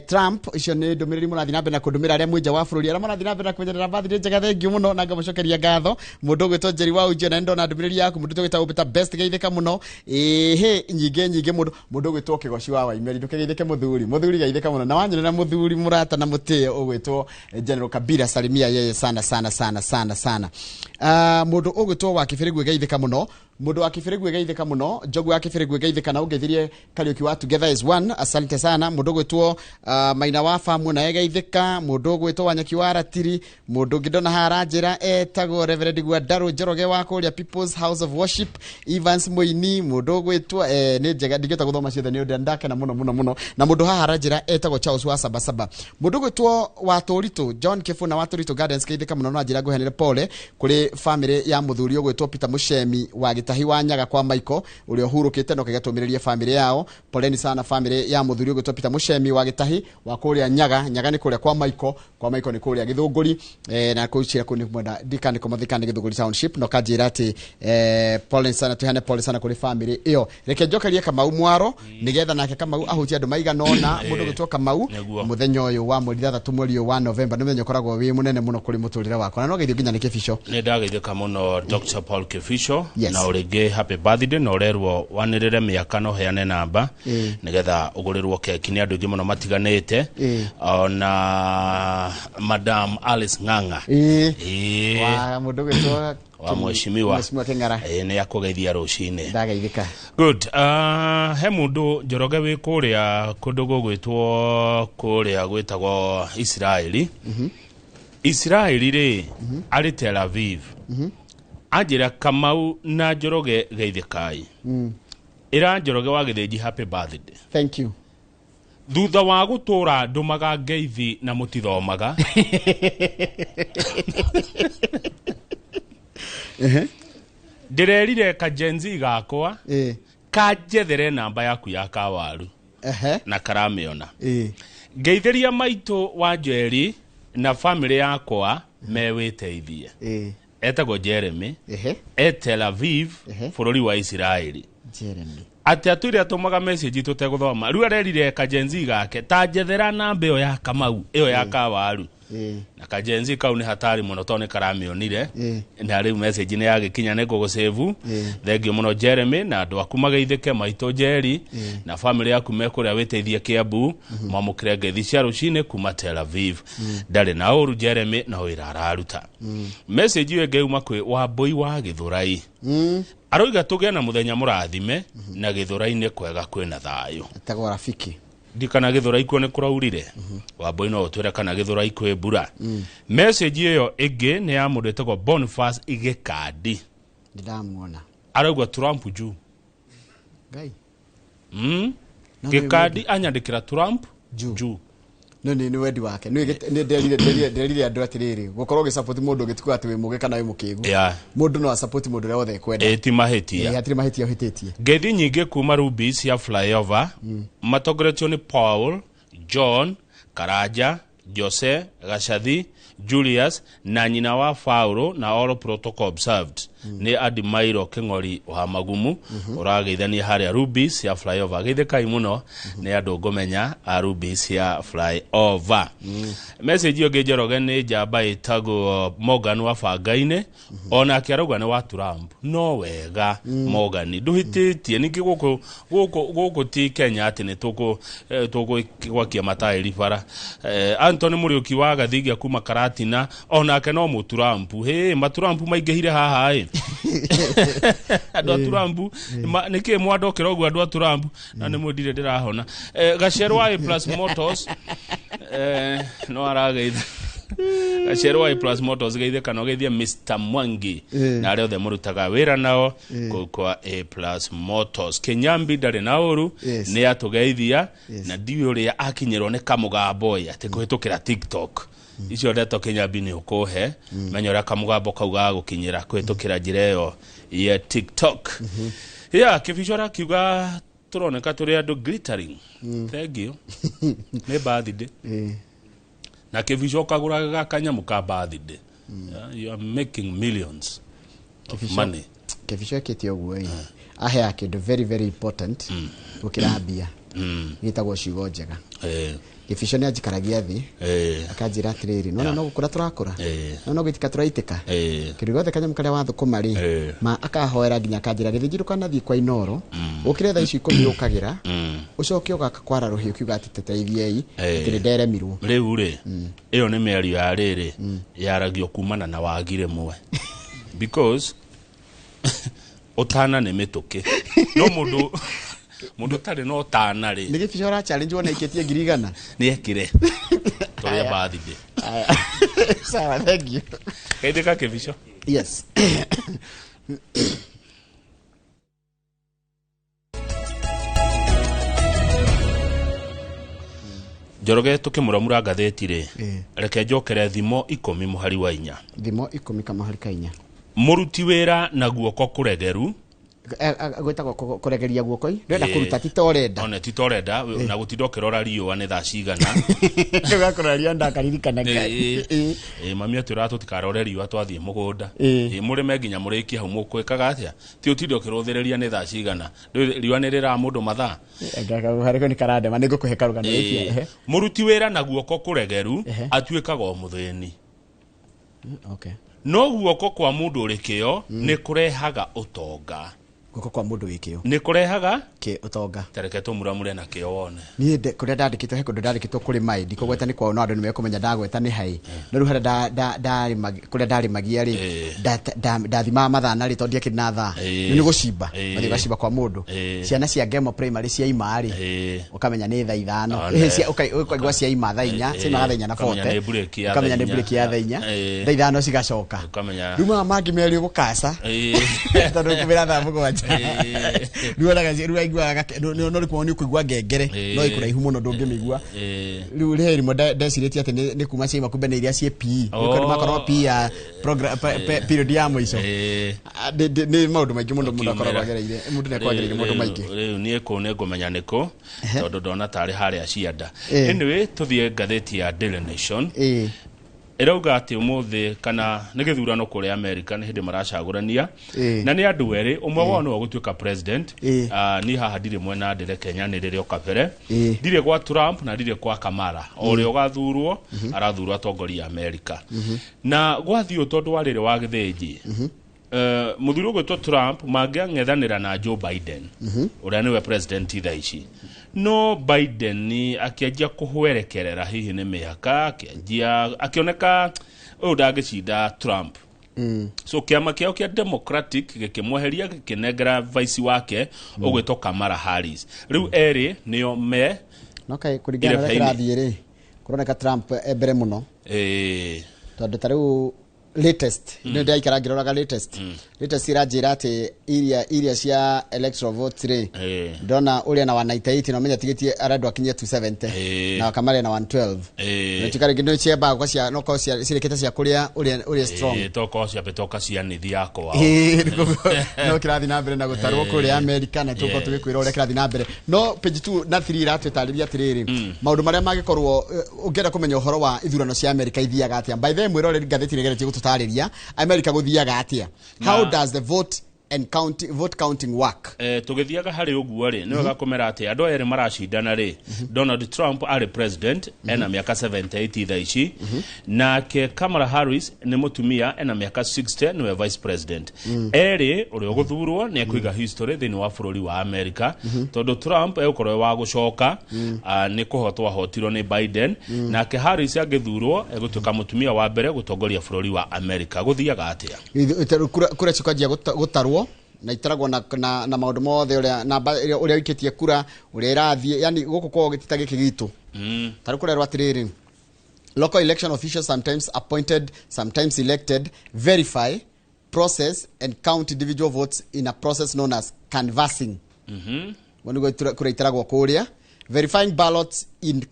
Trump. Icio nĩ ndũmĩrĩri mũrathiĩ na mbere na kũndũmĩra arĩa mwĩ nja wa bũrũri, arĩa mũrathiĩ na mbere na kũmenyerera birthday njega, thengiũ mũno na ngamũcokeria ngatho. Mũndũ ũgwĩtwo Njeri wa Unjio na nĩndona ndũmĩrĩri yaku. Mũndũ ũgwĩtwo Ũmbĩta Best geithĩka mũno. Ĩhĩ nyingĩ nyingĩ. Mũndũ ũgwĩtwo Kĩgoci wa Waimeri, ndũkĩgeithĩke mũthuri, mũthuri geithĩka mũno. Na wanyonera mũthuri mũrata na mũtĩo ũgwĩtwo General Kabila, salimia yeye sana sana sana sana sana. Mũndũ ũgwĩtwo wa Kĩbĩrĩgwe geithĩka mũno. Mũndũ wa Kĩbĩrĩgwe geithĩka mũno. Njogu wa Kĩbĩrĩgwe geithĩka na ũngeithirie Kariũki wa Together is One, asante sana. Mũndũ ũgwĩtwo Maina wa Famu naye geithĩka. Mũndũ ũgwĩtwo Wanyeki wa Ratiri. Mũndũ ũngĩ ndona haha aranjĩra etagwo Reverend Gwandarũ Njoroge wa kũrĩa People's House of Worship, Evans Mũini. Mũndũ ũgwĩtwo nĩ njega ndingĩhota gũthoma ciothe nĩ ũndũ ndakena mũno mũno mũno. Na mũndũ haha aranjĩra etagwo Charles wa Sabasaba. Mũndũ ũgwĩtwo wa Tũritũ John Kĩbuna wa Tũritũ Gardens geithĩka mũno. No anjĩra ngũheanĩre pole kũrĩ family ya mũthuri ũgwĩtwo Peter Mũcemi wa Gĩtahi wa Nyaga kwa Michael ũrĩa ũhurũkĩte, no kĩgatũmĩrĩrie family yao. Poleni sana family ya mũthuri ũgwĩtwo Peter Mũcemi wa Gĩtahi wa kũrĩa Nyaga. Nyaga nĩ kũrĩa kwa Michael, kwa Michael nĩ kũrĩa Gĩthũngũri, na kũu cira kũu nĩ mwena ndikani kũmathikani Gĩthũngũri Township. No kanjĩra atĩ poleni sana, tuhane pole sana kũrĩ family ĩyo. Reke njokerie Kamau Mwaro nĩgetha nake Kamau ahutie andũ maigana ũna. Mũndũ ũgwĩtwo Kamau mũthenya ũyũ wa mweri 6 mweri ũyũ wa Novemba nĩ mũthenya ũkoragwo wĩ mũnene mũno kũrĩ mũtũrĩre wakwa, na no geithio nginya nĩ Kĩbico. Nĩ ndageithĩka mũno Dr. Paul Kĩbico. Yes. Na ũrĩngĩ happy birthday, na ũrerwo wanĩrĩre mĩaka no heane namba nĩgetha ũgũrĩrwo keki nĩ andũ aingĩ mũno matiganĩte, ona Madam Alice Ng'ang'a wa mũndũ ũgwĩtwo wa mheshimiwa Kĩng'ara nĩ akũgeithia rũcinĩ. Ndageithĩka. Good. He mũndũ Njoroge wĩ kũrĩa kũndũ gũgwĩtwo kũrĩa gwĩtagwo Israeli. Israeli rĩ arĩ Tel Aviv. Anjĩra Kamau na Njoroge geithĩkai. Ĩra Njoroge wa Gĩthĩnji happy birthday. Thank you. Thutha wa gũtũra ndũmaga ngeithi na mũtithomaga. Ndĩrerire ka Gen Z gakwa kanjethere namba yaku ya kawaru na karamĩona. Ngeithĩria maitũ wa Njeri na family yakwa mewĩteithie. Etagwo Jeremy, e Tel Aviv bũrũri wa Israeli. Jeremy Atĩ atwĩre atũmaga message tũtegũthoma. Rĩu arerire ka Gen Z gake ta njethera namba ĩyo ya Kamau ĩyo ya kawaru. Na kajenzi kau nĩ hatari mũno tondũ nĩ karamĩonire na rĩu message nĩ yagĩkinya nĩ ngũgũsave. Thengiũ mũno Jeremy na andũ aku mageithĩke maitũ Jerry na family yaku me kũrĩa wĩteithie Kiambu, mwamũkĩre ngeithi cia rũcinĩ kuma Tel Aviv. Ndarĩ na ũru Jeremy, no wĩra araruta. Message ĩyo ĩngĩ yuma kwĩ Wambũi wa Gĩthũrai, aroiga tũgĩe na mũthenya mũrathime na Gĩthũrai-inĩ kwega kwĩna thayũ. Etagwo Rafiki. Ndikana Gĩthũrai kuo nĩ kũraurire. Wambũi no ũtwĩre kana Gĩthũrai kwĩ mbura. Message ĩyo ĩngĩ nĩ ya mũndũ ĩtagwo Boniface Igĩkandi. Ndĩramuona. Arauga Trump juu. Ngai. No nĩ Gĩkandi anyandĩkĩra Trump juu. No nĩ wendi wake. Nĩ nderire andũ atĩrĩrĩ, gũkorwo ũgĩsupport mũndũ ũgĩtukua atĩ wĩ mũgĩ kana wĩ mũkĩgu. Mũndũ no asupport mũndũ ũrĩa wothe ekwenda. Ĩ ti mahĩtia. Ĩ, hatirĩ mahĩtia ũhĩtĩtie. Ngeithi nyingĩ kuma Ruby cia flyover, matongoretio nĩ Paul John Karanja, Jose Gacathi, Julius na nyina wa Paulo, na all protocol observed. Nĩ Adimairo Kĩng'ori wa Magumu ũrageithania harĩa Ruby cia flyover. Geithĩkai mũno nĩ andũ ngũmenya a Ruby cia flyover. Message ĩyo ĩngĩ, Njoroge, nĩ njamba ĩtagwo Morgan wa Bangainĩ, onake arauga nĩ wa Trump. No wega Morgan, ndũhĩtĩtie. Ningĩ gũkũ ti Kenya atĩ nĩ tũgwakia mataĩri bara. Anthony Mũriũki wa Gathigia kuma Karatina onake no mũturampu. Hĩ, maturampu maingĩhire haha ĩ. Andũ a Turampu nĩkĩ mwandokera ũguo andũ a Turampu na nĩ mwendire ndĩrahona. Gacerwa A Plus Motors, no arageitha Gacerwa A Plus Motors, geithie kana ũgeithie Mr Mwangi na arĩa othe mũrutaga wĩra nao kũu kwa A Plus Motors. Kĩnyambi ndarĩ na ũru. Nĩ atũgeithia na ndiũĩ ũrĩa akinyĩrwo nĩ kamũgambo ĩ atĩ kũhĩtũkĩra TikTok. Icio ndeto Kĩnyambi nĩ ũkũhe menya ũrĩa kamũgambo kau gagũkinyĩra kũhĩtũkĩra njĩra ĩyo ya TikTok ya kĩbico. Arakiuga tũroneka tũrĩ andũ glittering. Thank you, nĩ birthday na kĩbico ũkagũraga kanyamũ ka birthday. Yeah, you are making millions of money. Kĩbico ekĩte ũguo ĩ, aheaga kĩndũ very very important gũkĩra mbia, gĩtagwo ciugo njega. Gĩbico nĩ anjikaragia thĩ akanjĩra atĩrĩrĩ, nona no gũkũra tũrakũra, no no gũitika tũraitĩka, kĩndũ gĩothe kanyamũ karĩa wathũkũma rĩ, ma akahoera nginya akanjĩra gĩthĩnji ndũkanathiĩ kwa Inoro, ũkĩre thaa icio 10 ũkagĩra, ũcoke ũgaka kwara rũhiũ ũkiuga atĩ teteithiei atĩ nĩ nderemirwo. Rĩu rĩ, ĩyo nĩ mĩario ya rĩrĩ yaragio kumana na wagi rĩmwe, because ũtana nĩ mĩtũkĩ, no mũndũ ũtarĩ na ũtana rĩ. Nĩ gĩbico ũra challenge wona ikĩtie 100,000. Nĩ ekire tũrĩa birthday. Sawa, thank you. Geithĩka kĩbico. Yes. Njoroge, tũkĩmũramura ngathĩti rĩ, reke njokere Thimo 10 mũhari wa 4. Thimo 10 kamũhari ka 4. Mũruti wĩra na guoko kũregeru. Gwĩtagwo kũregeria guoko i ndĩrenda kũruta ti ta ũrenda. One ti ta ũrenda na gũtinda ũkĩrora riũa nĩ thaa cigana. Ũgakora ndakaririkana. Ĩ, mami atwĩraga tũtikarore riũa twathiĩ mũgũnda. Ĩ, mũrĩme nginya mũrĩkie hau mũkwĩkaga atĩa, ti ũtinde ũkĩrũthĩrĩria nĩ thaa cigana. Riũa nĩ rĩraga mũndũ mathaa. Harĩko nĩ karandema, nĩ ngũkũhe karũgano. Ĩkia. Mũruti wĩra na guoko kũregeru atuĩkaga o mũthĩni, no guoko kwa mũndũ ũrĩ kĩo nĩ kũrehaga ũtonga. Guoko kwa mũndũ wĩ kĩo nĩ kũrehaga kĩ ũtonga. Tareke tũmuramure na kĩo wone. Niĩ kũrĩa ndandĩkĩtwo, he kũndũ ndandĩkĩtwo kũrĩ maĩ, ndikũgweta nĩ kwao, no andũ nĩ mekũmenya ndagweta nĩ haĩ. No rĩu harĩa kũrĩa ndarĩmagia rĩ, ndathimaga mathaa narĩ tondũ ndiakĩrĩ na thaa. Nĩ gũcimba mathiĩ ũgacimba kwa mũndũ, ciana cia Ngemo Primary ciaima rĩ, ũkamenya nĩ thaa 5. One. Ũkaigua ciaima thaa 4, ciaimaga thaa 4 na Ũkamenya 40. nĩ break ya Ũkamenya thaa nĩ break ya thaa 4. 4. Thaa 5 cigacoka. Ũkamenya Rĩu maya mangĩ merĩ ũgũkaca tondũ ũkũmĩra thaa 7. Rĩu onaga rĩu aiguaga no rĩu nĩ ũkũigua ngengere, no ĩkũraihu mũno ndũngĩmĩigua. Rĩu rĩ rĩmwe ndecirĩtie atĩ nĩ kuma ciaima, kumbe nĩ iria ciĩ PE. Nĩ makorwo PE ya period ya mũico. Ah, nĩ maũndũ maingĩ mũno mũndũ akoragwo agereire, mũndũ nĩ akoragwo agereire maũndũ maingĩ. Rĩu niĩ kũu nĩ ngũmenya nĩkũ tondũ ndona tarĩ harĩa cianda. Anyway, tũthiĩ ngathĩti ya Daily Nation. Ĩrauga atĩ ũmũthĩ kana nĩ gĩthurano kũrĩa America, nĩ hĩndĩ maracagũrania na nĩ andũ erĩ, ũmwe wao nĩwe gũtuĩka president. Niĩ haha ndirĩ mwena, ndĩre Kenya nĩ rĩrĩ o kabere. Ndirĩ gwa Trump na ndirĩ kwa Kamala. O ũrĩa ũgathurwo arathurwo atongoria America. Na gwathiĩ ũũ, tondũ wa rĩrĩ wa gĩthĩnji, mũthuri ũgwĩtwo Trump mangĩang'ethanĩra na Joe Biden, ũrĩa nĩwe president thaa ici, no Biden akĩanjia kũhwerekerera hihi nĩ mĩaka, akĩanjia akĩoneka ũyũ ndangĩcinda Trump. So kĩama kĩao kĩa Democratic gĩkĩmweheria, gĩkĩnengera vice wake ũgwĩtwo Kamala Harris. Rĩu erĩ nĩo me No kaĩ kũringana na ũrĩa irebe-inĩ. kĩrathiĩ rĩ, kũroneka Trump e mbere mũno, tondũ ta rĩu latest, nĩ ndĩraikara ngĩroraga latest. Latest iranjĩra atĩ iria cia electoral votes rĩ, ndona ũrĩa na 198 na ũmenya tigĩtie arendwo akinyie 270, na Kamala na 112. Nĩtuĩka rĩngĩ nĩ ciambaga gũkorwo cia no korwo cirĩkĩte cia kũrĩa ũrĩa strong. Tokorwo ciambĩte ũkacianithi yakwa. No kĩrathiĩ na mbere na gũtarwo kũrĩa Amerika, na tũkorwo tũgĩkwĩra ũrĩa kĩrathiĩ na mbere. No page 2 na 3 iratũtarĩria atĩrĩrĩ, maũndũ marĩa mangĩkorwo ũngĩenda kũmenya ũhoro wa ithurano cia Amerika ithiaga atĩa. By the way, mwĩroreri, ngathĩti nĩgeretie gũtũtarĩria Amerika gũthiaga atĩa. How does the vote and count, vote counting work? Tũgĩthiaga harĩ ũguo rĩ, nĩ wega kũmera atĩ andũ aya erĩ maracindana rĩ, Donald Trump arĩ president, ena mĩaka 78 thaa ici, nake Kamala Harris nĩ mũtumia, ena mĩaka 60, nĩwe vice president. Erĩ, ũrĩa ũgũthurwo nĩ ekũiga history thĩinĩ wa bũrũri wa America, tondũ Trump egũkorwo e wa gũcoka, nĩ kũhotwo ahotirwo nĩ Biden. Nake Harris angĩthurwo egũtuĩka mũtumia wa mbere gũtongoria bũrũri wa America. Gũthiaga atĩa? Kura cikwanjia gũtarwo na itaragwo na maũndũ mothe, ũrĩa namba ũrĩa ũikĩtie kura, ũrĩa ĩrathiĩ, yani gũkũ kwao gĩtita gĩkĩ gitũ. Tarĩ kũrerwo atĩrĩrĩ, local election officials, sometimes appointed, sometimes elected, verify, process and count individual votes in a process known as canvassing. Ũguo nĩguo kura itaragwo kũrĩa. Verifying ballots in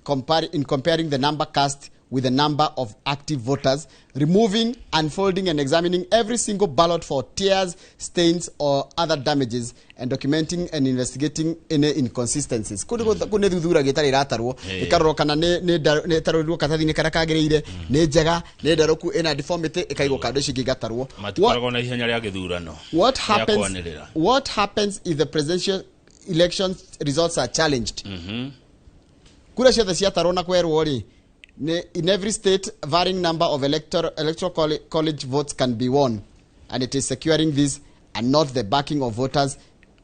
comparing the number cast with the number of active voters, removing, unfolding and examining every single ballot for tears, stains or other damages, and documenting and investigating any inconsistencies. Kũ nĩ thuthuragia ĩtarĩ ĩratarwo, ĩkarorwo kana nĩ ĩtarũrirwo karatathi-inĩ karĩa kagĩrĩire, nĩ njega, nĩ ndarũku, ĩna deformity, ĩkaigwo kando, icio ingĩ igatarwo. Matikoragwo na ihenya rĩa gĩthurano What rĩa happens kwanĩrĩra. What happens if the presidential election results are challenged? Kura ciothe ciatarwo na kwerwo rĩ, in every state varying number of electoral college votes can be won, and it is securing this and not the backing of voters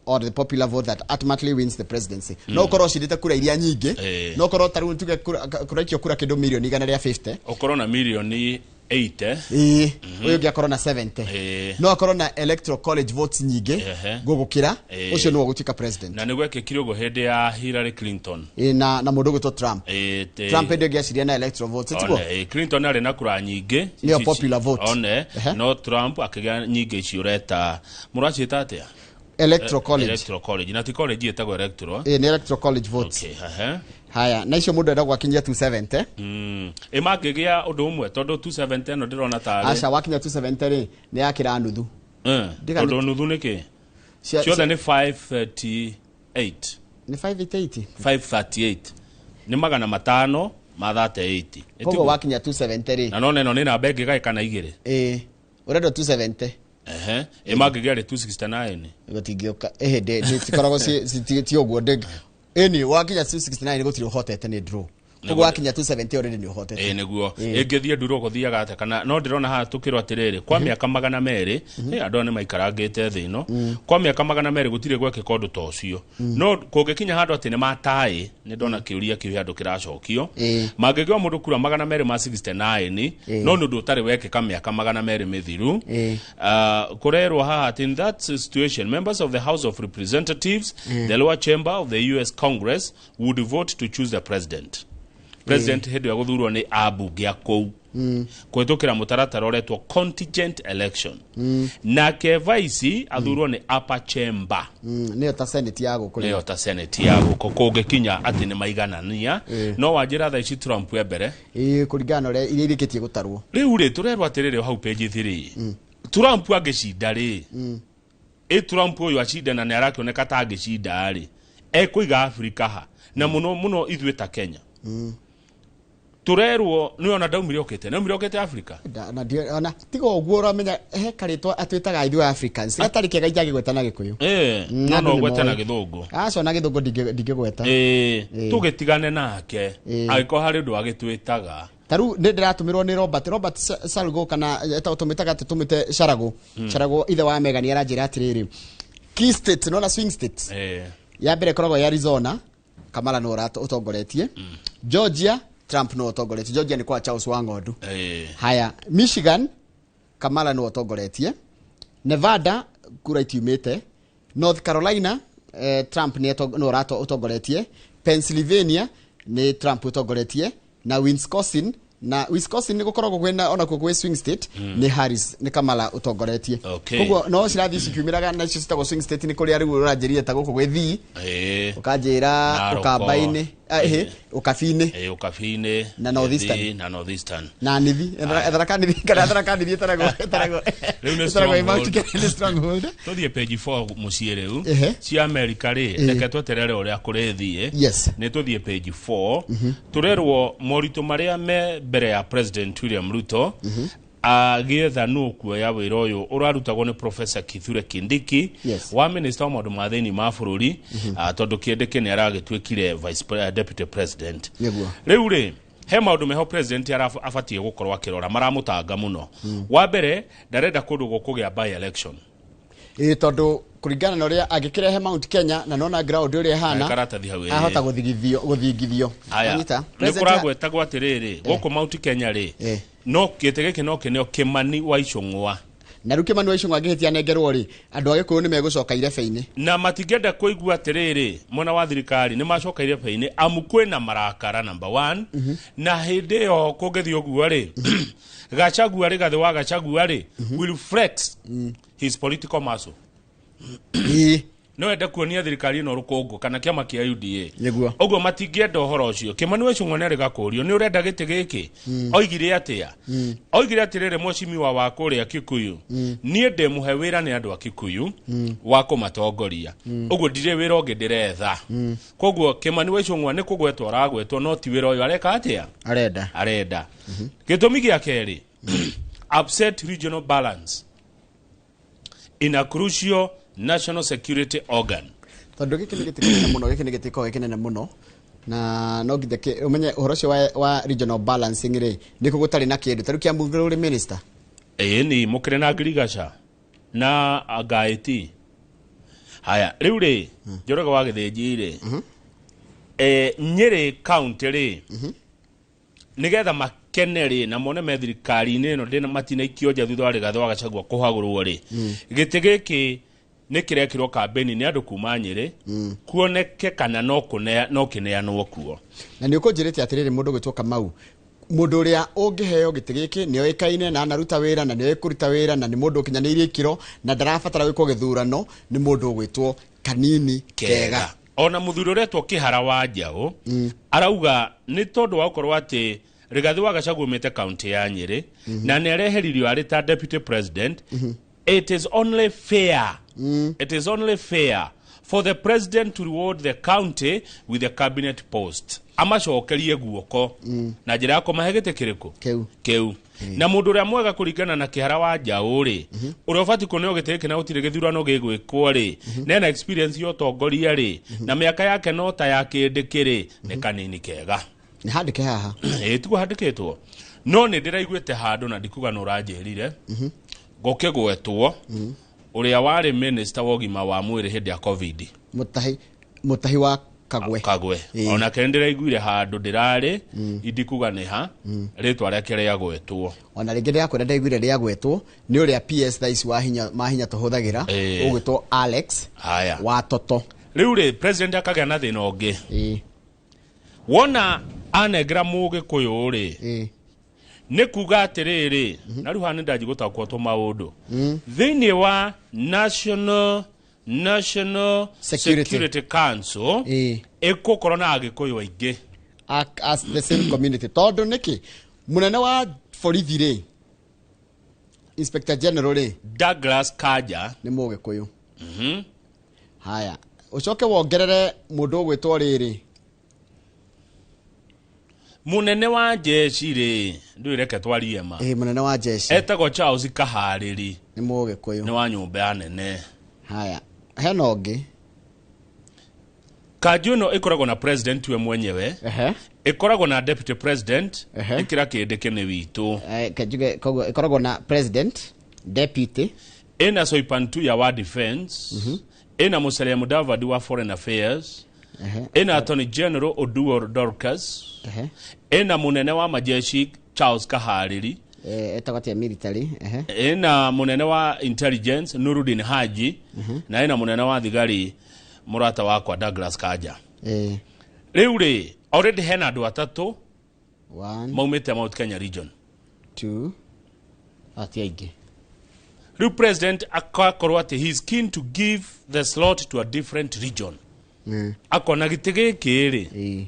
or the popular vote that ultimately wins the presidency. No ũkorwo ũcindĩte kura iria nyingĩ, no ũkorwo ta rĩu tuge kũraikio kura kĩndũ mirioni 150, ũkorwo na mirioni 80. Ĩĩ, ũyũ ũngĩ akorwo na 70, no akorwo na electoral college votes nyingĩ gũgũkĩra, ũcio nĩwe ũgũtuĩka president. Na nĩ gwekĩkire ũguo hĩndĩ ya Hillary Clinton. Ĩĩ, na mũndũ ũgwĩtwo Trump. Trump hĩndĩ ĩngĩ aciria na electoral votes, tiguo? One, Clinton arĩ na kura nyingĩ. Nĩyo popular vote. One, no Trump akĩgĩa nyingĩ icio ũreta, mũraciĩta atĩa? Electoral college. Electoral college, na ti college ĩtagwo electoral. Ĩĩ, nĩ electoral college votes. Okay, ehe. Haya, na icio mũndũ endagwo akinyia 270. Ĩ mangĩgĩa ũndũ ũmwe, tondũ 270 ĩno ndĩrona tarĩ Aca, wakinya 270 rĩ, nĩ yakĩra nuthu. Tondũ nuthu nĩ kĩ? Ciothe nĩ 538. Nĩ 588. 538 nĩ 538. Koguo wakinya 270 rĩ, Na nona ĩno nĩ namba ĩngĩ gaĩkana igĩrĩ. Ĩĩ, ũrendwo 270. Ehe, ĩ mangĩgĩa rĩ 269? Gũtingĩũka ĩhĩndĩ citikoragwo ti ũguo ĩni wakinya 269 gũtirĩ ũhotete, nĩ draw. Koguo wakinya 270 already nĩ ũhotete. Ĩ nĩguo. Ĩngĩthiĩ nduro gũthiaga atĩa? Kana no ndĩrona haha tũkĩrwo atĩrĩrĩ, kwa mĩaka 200, andũ aya nĩ maikarangĩte thĩ ĩno kwa mĩaka 200, gũtirĩ gwekĩka ũndũ ta ũcio. No kũngĩkinya handũ atĩ nĩ mataĩ, nĩ ndona kĩũria kĩu handũ kĩracokio, mangĩgĩa mũndũ kura 269, no nĩ ũndũ ũtarĩ wekĩka mĩaka 200 mĩthiru. Kũrerwo haha atĩ in that situation, members of the House of Representatives, the lower chamber of the US Congress, would vote to choose the president. President hĩndĩ ĩyo gũthurwo nĩ ambunge a kũu kũhĩtũkĩra mũtaratara ũretwo contingent election. Nake vice athurwo nĩ upper chamber. Nĩyo ta senate ya gũkũ. Nĩyo ta senate ya gũkũ, kũngĩkinya atĩ nĩ maiganania. No wanjĩra thaa ici Trump e mbere. Ĩĩ, kũringana na ũrĩa iria irĩkĩtie gũtarwo. Rĩu rĩ, tũrerwo atĩrĩrĩ hau page 3, Trump angĩcinda rĩ, ĩ Trump ũyũ acinda na nĩ arakĩoneka ta angĩcinda rĩ, ekũiga Afrika ha, na mũno mũno ithuĩ ta Kenya? Turerwo nĩ ona ndaumire okĩte, nĩ aumire okĩte Africa. Na ndio ona tiga ũguo ũramenya he karĩtwa atwĩtaga ithuĩ Africans gatarĩ kega itangĩgweta na Gĩkũyũ. No andũ no nĩ gwete na moĩ. Gĩthũngũ. Aca na Gĩthũngũ ndingĩgweta. Tũgĩtigane nake angĩkorwo harĩ ũndũ agĩtwĩtaga. Ta rĩu nĩ ndĩratũmĩrwo nĩ Robert Salgo kana etagwo tũmĩtaga atĩ tũmĩte Sharago. Sharago ithe wa Megan aranjĩra atĩrĩrĩ, key states nona swing states ya mbere ĩkoragwo ya Arizona, Kamala nĩwe ũtongoretie. Georgia, Trump nĩwe ũtongoretie. Georgia nĩ kwa Charles Wang'ondu. Haya, Michigan, Kamala nĩwe ũtongoretie. Nevada kura itiumĩte. North Carolina, Trump nĩwe ũtongoretie. Pennsylvania nĩ Trump ũtongoretie. Na Wisconsin, na Wisconsin nĩ gũkoragwo kwĩna onakuo gwĩ swing state, nĩ Harris, nĩ Kamala ũtongoretie. Koguo no cirathiĩ cikiumĩraga na icio citagwo swing state nĩ kũrĩa rĩu ũranjĩrire ta gũkũ gwĩ Thii, ũkanjĩra Naroko. Ũkamba-inĩ, Ũkabi-inĩ. Ũkabi-inĩ Na Northeastern. Gĩthii, na Northeastern. Na nithi Tharaka Nithi kana Tharaka Nithi ĩtaragwo Rĩu nĩ ĩtaragwo ĩ Mount stronghold. Kenya nĩ stronghold. Tũthiĩ page 4 mũciĩ rĩu cia America rĩ, reke tweterere ũrĩa kũrĩthiĩ. Nĩ tũthiĩ page 4, tũrerwo moritũ marĩa me mbere ya President William Ruto agĩetha nũ kuoya wĩra ũyũ ũrarutagwo nĩ Professor Kithure Kindiki wa minister wa maũndũ ma thĩinĩ ma bũrũri, tondũ Kindiki nĩ aragĩtuĩkire vice deputy president. Rĩu rĩ, he maũndũ meho president abatiĩ gũkorwo akĩrora maramũtanga mũno. Wa mbere, ndarenda kũndũ gũkũgĩa by election. Ĩĩ, tondũ kũringana na ũrĩa angĩkĩrehe Mount Kenya na nona ground ũrĩa ĩhana, karatathi hau, ahota gũthingithio. Aya, Wanyita? nĩ kũragwetagwo atĩrĩrĩ, gũkũ Mount Kenya rĩ, no gĩtĩ gĩkĩ no kĩneo Kimani wa Ichung'wa. Na rĩu Kimani wa Ichung'wa angĩhĩtia nengerwo rĩ, andũ a Gĩkũyũ nĩ megũcoka irebe-inĩ. Na matingĩenda kũigua atĩrĩrĩ mwena wa thirikari nĩ macoka irebe-inĩ, amu kwĩna marakara number one. Na hĩndĩ ĩyo kũngĩthiĩ ũguo rĩ, Gachagua, Rigathĩ wa Gachagua rĩ, will flex his political muscle. No ende kuonia thirikari ĩno rũkũngũ kana kĩama kĩa UDA. Ũguo matingĩenda ũhoro ũcio. Kimani wa Ichung'wa nĩ arĩ gakũrio nĩ ũrenda gĩtĩ gĩkĩ, oigire atĩa? Oigire atĩrĩrĩ, mheshimiwa wa kũrĩa Kikuyu, niĩ ndĩmũhe wĩra nĩ andũ a Kikuyu wa kũmatongoria, ũguo ndirĩ wĩra ũngĩ ndĩretha. Koguo Kimani wa Ichung'wa nĩ kũgwetwo aragwetwo, no ti wĩra ũyũ areka atĩa arenda. Arenda. Gĩtũmi gĩa kerĩ, upset regional balance in a crucial national security organ. Tondũ gĩkĩ nĩ gĩtĩ kĩnene mũno, gĩkĩ nĩ gĩtĩ gĩkoragwo gĩ kĩnene mũno, na no nginya ũmenye ũhoro ũcio wa regional balancing rĩ, nĩkũ gũtarĩ na kĩndũ ta rĩu Kiambu ũrĩ minister. Ĩĩ, ni mũkĩrĩ na ngirigaca na ngaĩti. Haya, rĩu rĩ, Njoroge wa Gĩthĩnji rĩ, Nyĩrĩ county rĩ, nĩgetha makene rĩ na mone me thirikari-inĩ ĩno ndĩna matinaikio nja thutha wa Rigathĩ wa Gachagua kũhagũrwo rĩ, gĩtĩ gĩkĩ nĩ kĩrekĩrwo kambĩni nĩ andũ kuma Nyĩrĩ, kuoneke kana no kĩneanwo kuo. Na nĩ ũkũnjĩrĩte atĩrĩrĩ, mũndũ gwĩtwo Kamau, mũndũ ũrĩa ũngĩheo gĩtĩ gĩkĩ nĩ oĩkaine na anaruta wĩra na nĩ oĩ kũruta wĩra na nĩ mũndũ ũkinyanĩirie ikĩro na ndarabatara gwĩkwo gĩthurano, nĩ mũndũ ũgwĩtwo Kanini Kega. Ona mũthuri ũretwo Kĩhara wa Njaũ arauga nĩ tondũ wa gũkorwo atĩ Rigathĩ wa Gachagua umĩte kaunti ya Nyĩrĩ na nĩ areheririo arĩ ta deputy president, it is only fair, it is only fair for the president to reward the county with a cabinet post, amacokerie guoko na njĩra ya kũmahe gĩtĩ kĩrĩkũ kĩu kĩu. Na mũndũ ũrĩa mwega kũringana na Kĩhara wa Njaũ rĩ, ũrĩa ũbatiĩ kũneo gĩtĩ gĩkĩ na gũtirĩ gĩthurano gĩgwĩkwo rĩ, na ena experience ya ũtongoria rĩ, na mĩaka yake no ta ya kĩndĩ kĩrĩ, nĩ Kanini Kega. Nĩ handĩke haha. Ĩĩ, tiguo handĩkĩtwo, no nĩ ndĩraiguĩte handũ na ndikuga nĩ ũranjĩrire gũkĩgwetwo ũrĩa warĩ minister wa ũgima wa mwĩrĩ hĩndĩ ya COVID. Mũtahi wa Kagwe. Kagwe. Onake ndĩraiguire handũ ndĩrarĩ, indikuga nĩ ha rĩtwa rĩake rĩagwetwo. Ona rĩngĩ ndĩrakwĩra ndaiguire rĩagwetwo nĩ ũrĩa PS thaa ici wa hinya mahinya tũhũthagĩra, ũgwĩtwo Alex Haya. wa Toto. Rĩu rĩ, president akagĩa na thĩna ũngĩ. Wona anengera Mũgĩkũyũ rĩ, nĩ kuga atĩrĩrĩ, na rĩu haha nĩ ndanji gũtaũkwo tũmaũndũ thĩinĩ wa National Security. Security Council ĩgũkorwo na Agĩkũyũ aingĩ. As the same community, tondũ nĩkĩ mũnene wa borithi rĩ, Inspector General rĩ, Douglas Kanja nĩ Mũgĩkũyũ. Haya, ũcoke wongerere mũndũ ũgwĩtwo rĩrĩ. Munene wa jeshi rĩ, ndũĩ, reke twarie ma. Ĩ, munene wa jeshi etagwo Charles Kaharĩri. Nĩ Mũgĩkũyũ. Nĩ wa nyũmba ya nene. Haya, hena ũngĩ. Kanjũ ĩno ĩkoragwo na president we mwenyewe, ĩkoragwo na deputy president. Ĩkĩra kĩndĩ kĩnĩ witũ. Kanjuge koguo ĩkoragwo na president, deputy. Ĩna Soipan Tuya wa defense, ĩna Musalia Mudavadi wa foreign affairs, ĩna attorney general Oduor Dorcas, ĩna munene wa majeshi Charles Kaharĩri. Etagwo atĩa military? Ĩna munene wa intelligence Nurudin Haji, na ĩna munene wa thigari mũrata wakwa Douglas Kanja. Rĩu rĩ, already hena andũ atatũ One, maumĩte Mount Kenya region. Two, ati aingĩ. Rĩu president akakorwo atĩ he is keen to give the slot to a different region. Akona gĩtĩ gĩkĩ rĩ,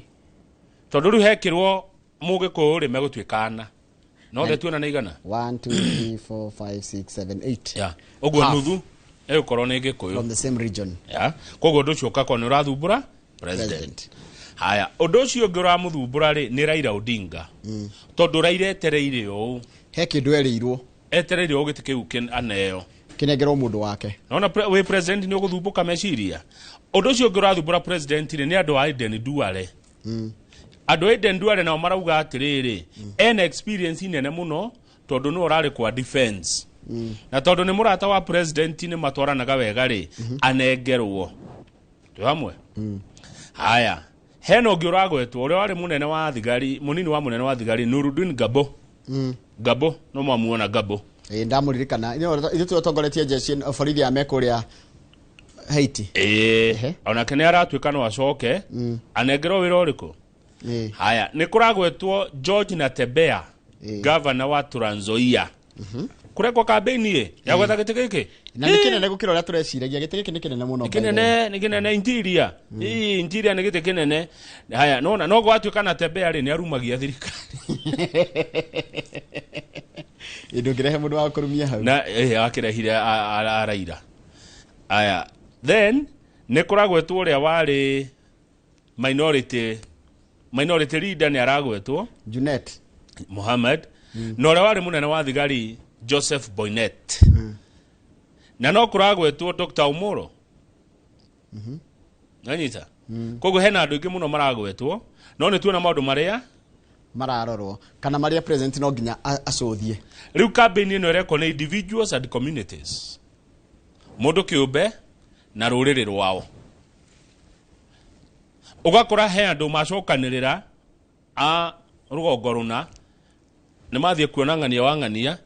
tondũ rĩu hekĩrwo Mũgĩkũyũ rĩ, megũtuĩka ana no tuona nĩ igana. 1 2 3 4 5 6 7 8. Yeah. Ũguo Half. nuthu ĩgũkorwo nĩ Gĩkũyũ. From the same region. Yeah. Koguo ũndũ ũcio ũkakorwo nĩ ũrathumbũra president. Haya, ũndũ ũcio ũngĩ ũramũthumbũra rĩ, nĩ Raila Odinga, tondũ Raila etereire ũũ. He kĩndũ erĩirwo. Etereire ũũ gĩtĩ kĩu aneo. Kĩnengerwo mũndũ wake. Naona wĩ president nĩ ũgũthumbũka meciria. Ũndũ ũcio ũngĩ ũrathumbũra president rĩ, nĩ andũ a Aden Duale. Andũ a Aden Duale nao marauga atĩrĩrĩ, ena experience nene mũno tondũ nĩwe ũrarĩ kwa defense, na tondũ nĩ mũrata wa president, nĩ matwaranaga wega rĩ, anengerwo. Twĩ hamwe? Haya, hena ũngĩ ũragwetwo, ũrĩa warĩ mũnene wa thigari, mũnini wa mũnene wa thigari, Nurudin Gabo. Gabo no mwamuona Gabo. Ĩ, ndamũririkana. Ithuĩ tũtongoretie jeshi borithi ya mekũrĩa Haiti. Ĩĩ, onake nĩ aratuĩka no acoke anengerwo wĩra ũrĩkũ. Haya, nĩ kũragwetwo George Natembea, gavana wa Trans Nzoia, kũrekwo kambĩini ĩ ya gwetha gĩtĩ gĩkĩ. Na nĩ kĩnene gũkĩra ũrĩa tũreciragia. Gĩtĩ gĩkĩ nĩ kĩnene mũno, nĩ by the way. kĩnene, nĩ kĩnene. Interior, ii interior nĩ gĩtĩ kĩnene. Haya, nona no gwatuĩka Natembea rĩ, nĩ arumagia thirikari. Ĩ, ndũngĩrehe mũndũ wa kũrumia hau. Na akĩrehire Raila. Aya, then nĩ kũragwetwo ũrĩa warĩ minority leader, nĩ aragwetwo. Junet Mohamed. Na ũrĩa warĩ mũnene wa thigari Joseph Boynet, na no kũragwetwo Dr. Omoro. Nanyita? Koguo hena andũ aingĩ mũno maragwetwo, no nĩ tuona maũndũ marĩa mararorwo kana marĩa president no nginya acũthie. Rĩu campaign ĩno ĩrekwo nĩ individuals and communities, mũndũ kĩũmbe na rũrĩrĩ rwao. Ũgakora he andũ macokanĩrĩra a rũgongo rũna, nĩ mathiĩ kuona ng'ania wa ng'ania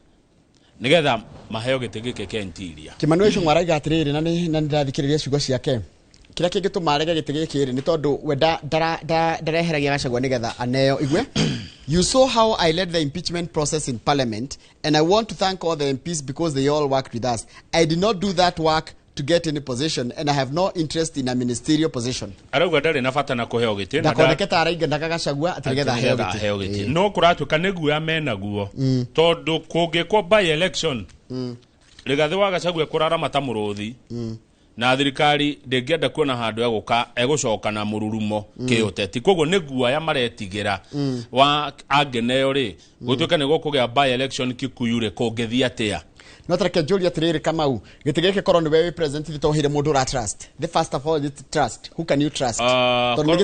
nĩgetha maheo gĩtĩ gĩkĩ kĩa interior. Kimani Ichung'wa araiga atĩrĩrĩ, na nĩ ndathikĩrĩria ciugo ciake, kĩrĩa kĩngĩtũma arege gĩtĩ gĩkĩ rĩ, nĩ tondũ we ndareheragia Gachagua nĩgetha aneo igwe. "You saw how I led the impeachment process in parliament, and I want to thank all the MPs because they all worked with us. I did not do that work to get any position, and I have no interest in a ministerial position." Arauga ndarĩ na bata na kũheo gĩtĩ na Ndakoneke ta araiga Gachagua atĩ nĩgetha aheo nĩgetha gĩtĩ. aheo gĩtĩ. No kũratuĩka nĩ guoya menaguo, tondũ kũngĩkwo by election, Rigathĩ wa Gachagua kũrarama ta mũrũthi, na thirikari ndĩngĩenda kuona handũ egũka egũcoka na mũrurumo kĩũteti. Koguo nĩ guoya maretigĩra wa angĩneo rĩ, gũtuĩka nĩ gũkũgĩa by election Kikuyu rĩ, kũngĩthiĩ atĩa? No tareke njũrie atĩrĩrĩ, Kamau, gĩtĩ gĩkĩ korwo nĩwe wĩ president, ithe toheire mũndũ ũra trust? The first of all, it's trust. Who can you trust? Tondũ nĩ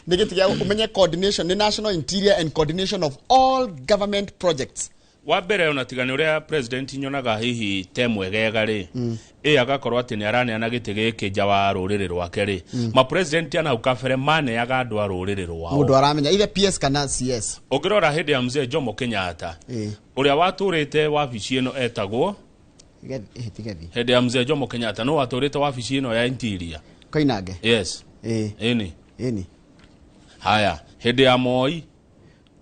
gĩtĩ kĩa ũmenye coordination, nĩ national interior and coordination of all government projects. Wa mbere, ona tiga nĩ ũrĩa president nyonaga hihi te mwegega rĩ, ĩ agakorwo atĩ nĩ araneana gĩtĩ gĩkĩ nja wa rũrĩrĩ rwake rĩ, ma president ana hau kabere maneaga andũ a rũrĩrĩ rwao. Mũndũ aramenya either PS kana CS. Ũngĩrora hĩndĩ ya mzee Jomo Kenyatta, ũrĩa watũrĩte wabici ĩno etagwo Tigethi. Hĩndĩ ya mzee Jomo Kenyatta, no watũrĩte wabici ĩno ya interior? Koinange. Yes. Ĩni. Ĩni. Haya, hĩndĩ ya Moi?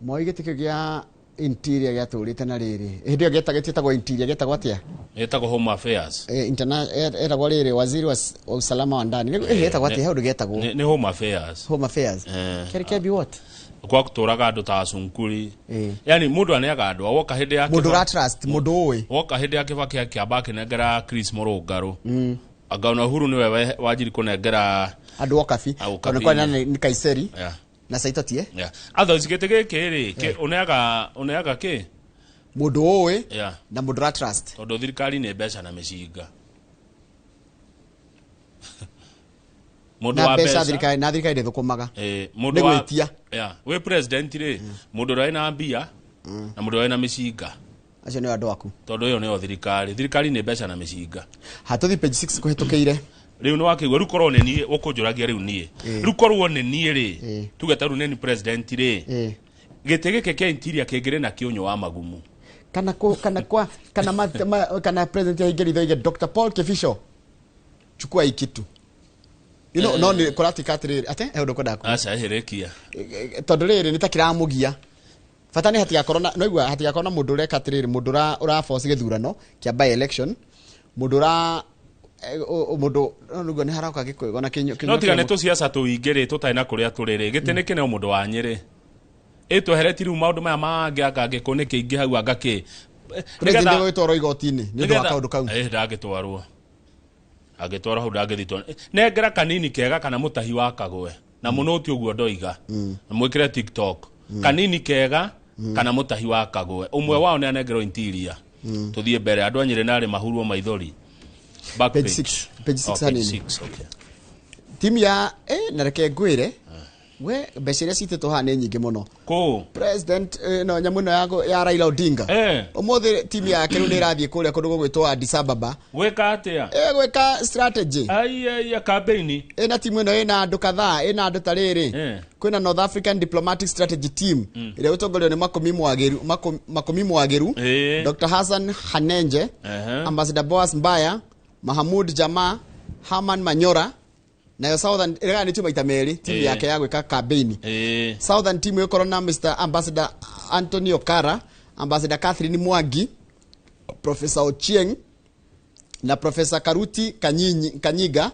Moi, gĩtĩ kĩu gĩa interior gĩatũrĩte na rĩrĩ, hĩndĩ ĩyo gĩtagwo interior, gĩtagwo atĩa? Ĩtagwo home affairs. Etagwo rĩrĩ, waziri wa usalama wa ndani. Ĩtagwo atĩa? He ũndũ gĩtagwo. Nĩ home affairs. Home affairs. Kĩarĩ kĩa what? Kwa gũtũraga andũ ta Sunkuri, yani mũndũ aneaga andũ woka hĩndĩ ya Mũndũ Kĩba- ũra trust, mũndũ ũĩ. Woka hĩndĩ ya Kĩbaki akĩamba akĩnengera Chris Mũrũngarũ. Anga ona Uhuru nĩwe wanjiri kũnengera andũ okabi. Okabi. Tondũ kwani nĩ Kaiseri. Na Saitoti eh. Yeah. Otherwise gĩtĩ gĩkĩ rĩ, ũneaga ũneaga kĩ? Mũndũ ũĩ na mũndũ ra trust. Tondũ thirikari nĩ mbeca na mĩcinga. Mũndũ Na wa mbeca mbeca thirikari, na thirikari ndĩthũkũmaga. Mũndũ Nĩ wa gwĩtia. Yeah. Wĩ president rĩ, mũndũ ũrĩa wĩna mbia na mũndũ ũrĩa wĩna mĩcinga. Acio nĩo andũ aku. Tondũ ĩyo nĩyo thirikari. Thirikari nĩ mbeca na mĩcinga. Hatũthi page 6 kũhĩtũkĩire. Rĩu nĩ wakĩigua, rĩu korwo nĩ niĩ ũkũnjũragia rĩu niĩ. Rĩu korwo nĩ niĩ rĩ, tuge ta rĩu nĩ niĩ president rĩ, gĩtĩ gĩkĩ kĩa interior kĩngĩrĩ na kĩũnyũ wa magumu. Kana ku, kana kwa kana ma, ma, kana president yaingĩrithio ige Dr. Paul Kifico, chukua hii kitu. You know, no nĩ kũratika atĩrĩrĩ ate he ũndũ kwendaga Aca ĩhĩrĩkia. Tondũ rĩrĩ nĩ ta kĩramũgia bata nĩ hatigakorwo na noigua hatigakorwo na mũndũ ũreka atĩrĩrĩ, mũndũ ũraforce gĩthurano kĩa by election, mũndũ ũra mũndũ no nĩguo nĩ haroka gĩkũyũ ona kĩnyũ No tiga nĩ tũciaca tũingĩ rĩ, tũtarĩ na kũrĩa tũrĩ rĩ, gĩtĩ nĩ kĩneo mũndũ wa Nyĩrĩ. Ĩtweheretie rĩu maũndũ maya mangĩ anga ngĩkũ nĩ kĩingĩ hau anga kĩ. President gũgĩtwarwo igoti-inĩ nĩ ũndũ wa kaũndũ kau. Ndangĩtwarwo. Angĩtwarwo hau ndangĩthitwo. Nengera kanini kega kana mũtahi wa kagwe. Na mũno ti ũguo ndoiga. Na mwĩkĩre TikTok. Kanini kega kana mũtahi wa kagwe. Ũmwe wao nĩ anengerwo interior. Tũthiĩ mbere andũ a Nyĩrĩ narĩ mahurwo maithori. Back Page page. 6, page 6 Oh, page hanini. 6, okay. Timu ya na reke ngwĩre we mbeca iria citĩtwo haha nĩ nyingĩ mũno. Kũ? President no nyamũ ĩno ya Raila Odinga. Ũmũthĩ timu yake rĩu nĩ ĩrathiĩ kũrĩa kũndũ gũgwĩtwo Addis Ababa. Gwĩka atĩa? Gwĩka strategy. Ai campaign. Ĩna timu ĩno ĩna andũ kadhaa, ĩna andũ ta rĩrĩ. Kwĩna North African Diplomatic Strategy Team ĩrĩa ĩtongorio nĩ Makumi Mwagiru, Makumi Mwagiru, Dr. Hassan Hanenje, Ambassador Boas Mbaya, Mahamud Jama, Herman Manyora. Nayo Southern ĩreganĩtio maita merĩ timu yake ya gwĩka campaign. Southern team ĩkorwo na Mr. Ambassador Antonio Kara, Ambassador Catherine Mwangi, Professor Ochieng na Professor Karuti Kanyiga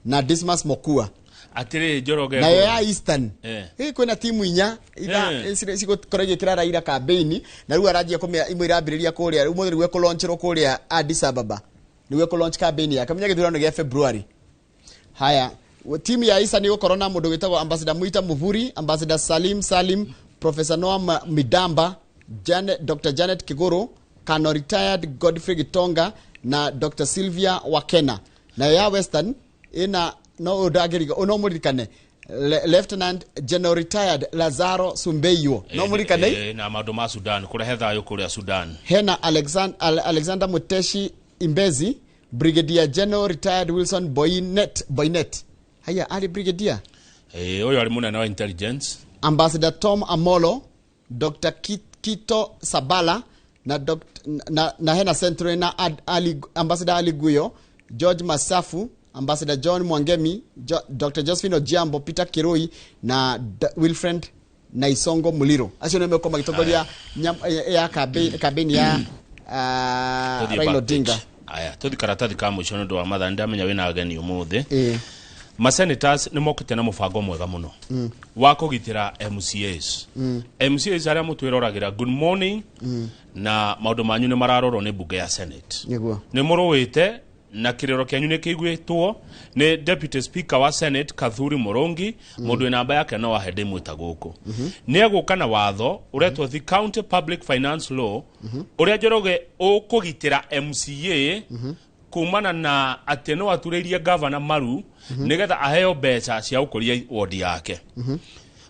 na Dismas Mokua. Atĩrĩ Njoroge. Nayo ya Eastern kwĩna timu inya cigũkorwo igĩkĩra Raila campaign, na rĩu aranjia kũmĩa imwe irambĩrĩria kũrĩa ũmũthĩ nĩguo ekũlaunchĩrwo kũrĩa Addis Ababa, nĩguo ekũlaunch campaign yake. Menya gĩthurano gĩa February. Haya, timu ya Eastern ĩgũkorwo na mũndũ wĩtagwo Ambassador Mwita Muvuri, Ambassador Salim Salim, Professor Noah Midamba, Dr. Janet Kiguru, Colonel retired Godfrey Gitonga na Dr. Sylvia Wakena. Nayo ya Western ina no ũndangĩriga no mũririkane Lieutenant General retired Lazaro Sumbeyo. No mũririkane Na maũndũ ma Sudan, kũrehe thayũ kũrĩa Sudan. Hena Alexander Muteshi Imbezi, Brigadier General retired Wilson Boynet. Haya, ali brigadier. Ũyũ arĩ mũnene wa intelligence. Ambassador Tom Amolo, Dr. Kito Sabala na na hena Central na Ambassador Ali Guyo, George Masafu, Ambassador John Mwangemi, Dr. Josephine Ojiambo, Peter Kirui na Wilfred Naisongo Muliro. Acio nĩo mekorwo magĩtongoria ya campaign ya Raila Odinga. Aya, tũthi karatathi ka mũico nĩ ũndũ wa mathaa, nĩndamenya wĩna ageni ũmũthĩ. Masenators nĩ mokĩte na mũbango mwega mũno wa kũgitĩra MCAs. MCAs arĩa mũtwĩroragĩra, good morning, na maũndũ manyu nĩ mararorwo nĩ mbunge ya Senate. Nĩguo. Nĩ mũrũĩte na kĩrĩro kĩanyu nĩ kĩiguĩtwo nĩ Deputy Speaker wa Senate Kathuri Mũrũngi, mũndũ wĩ namba yake no ahe ndĩmwĩta gũkũ. Nĩ egũka na watho ũretwo the County Public Finance Law, ũrĩa Njoroge ũkũgitĩra MCA kumana na atĩ no aturĩirie gavana maru nĩgetha aheo mbeca cia gũkũria wodi yake.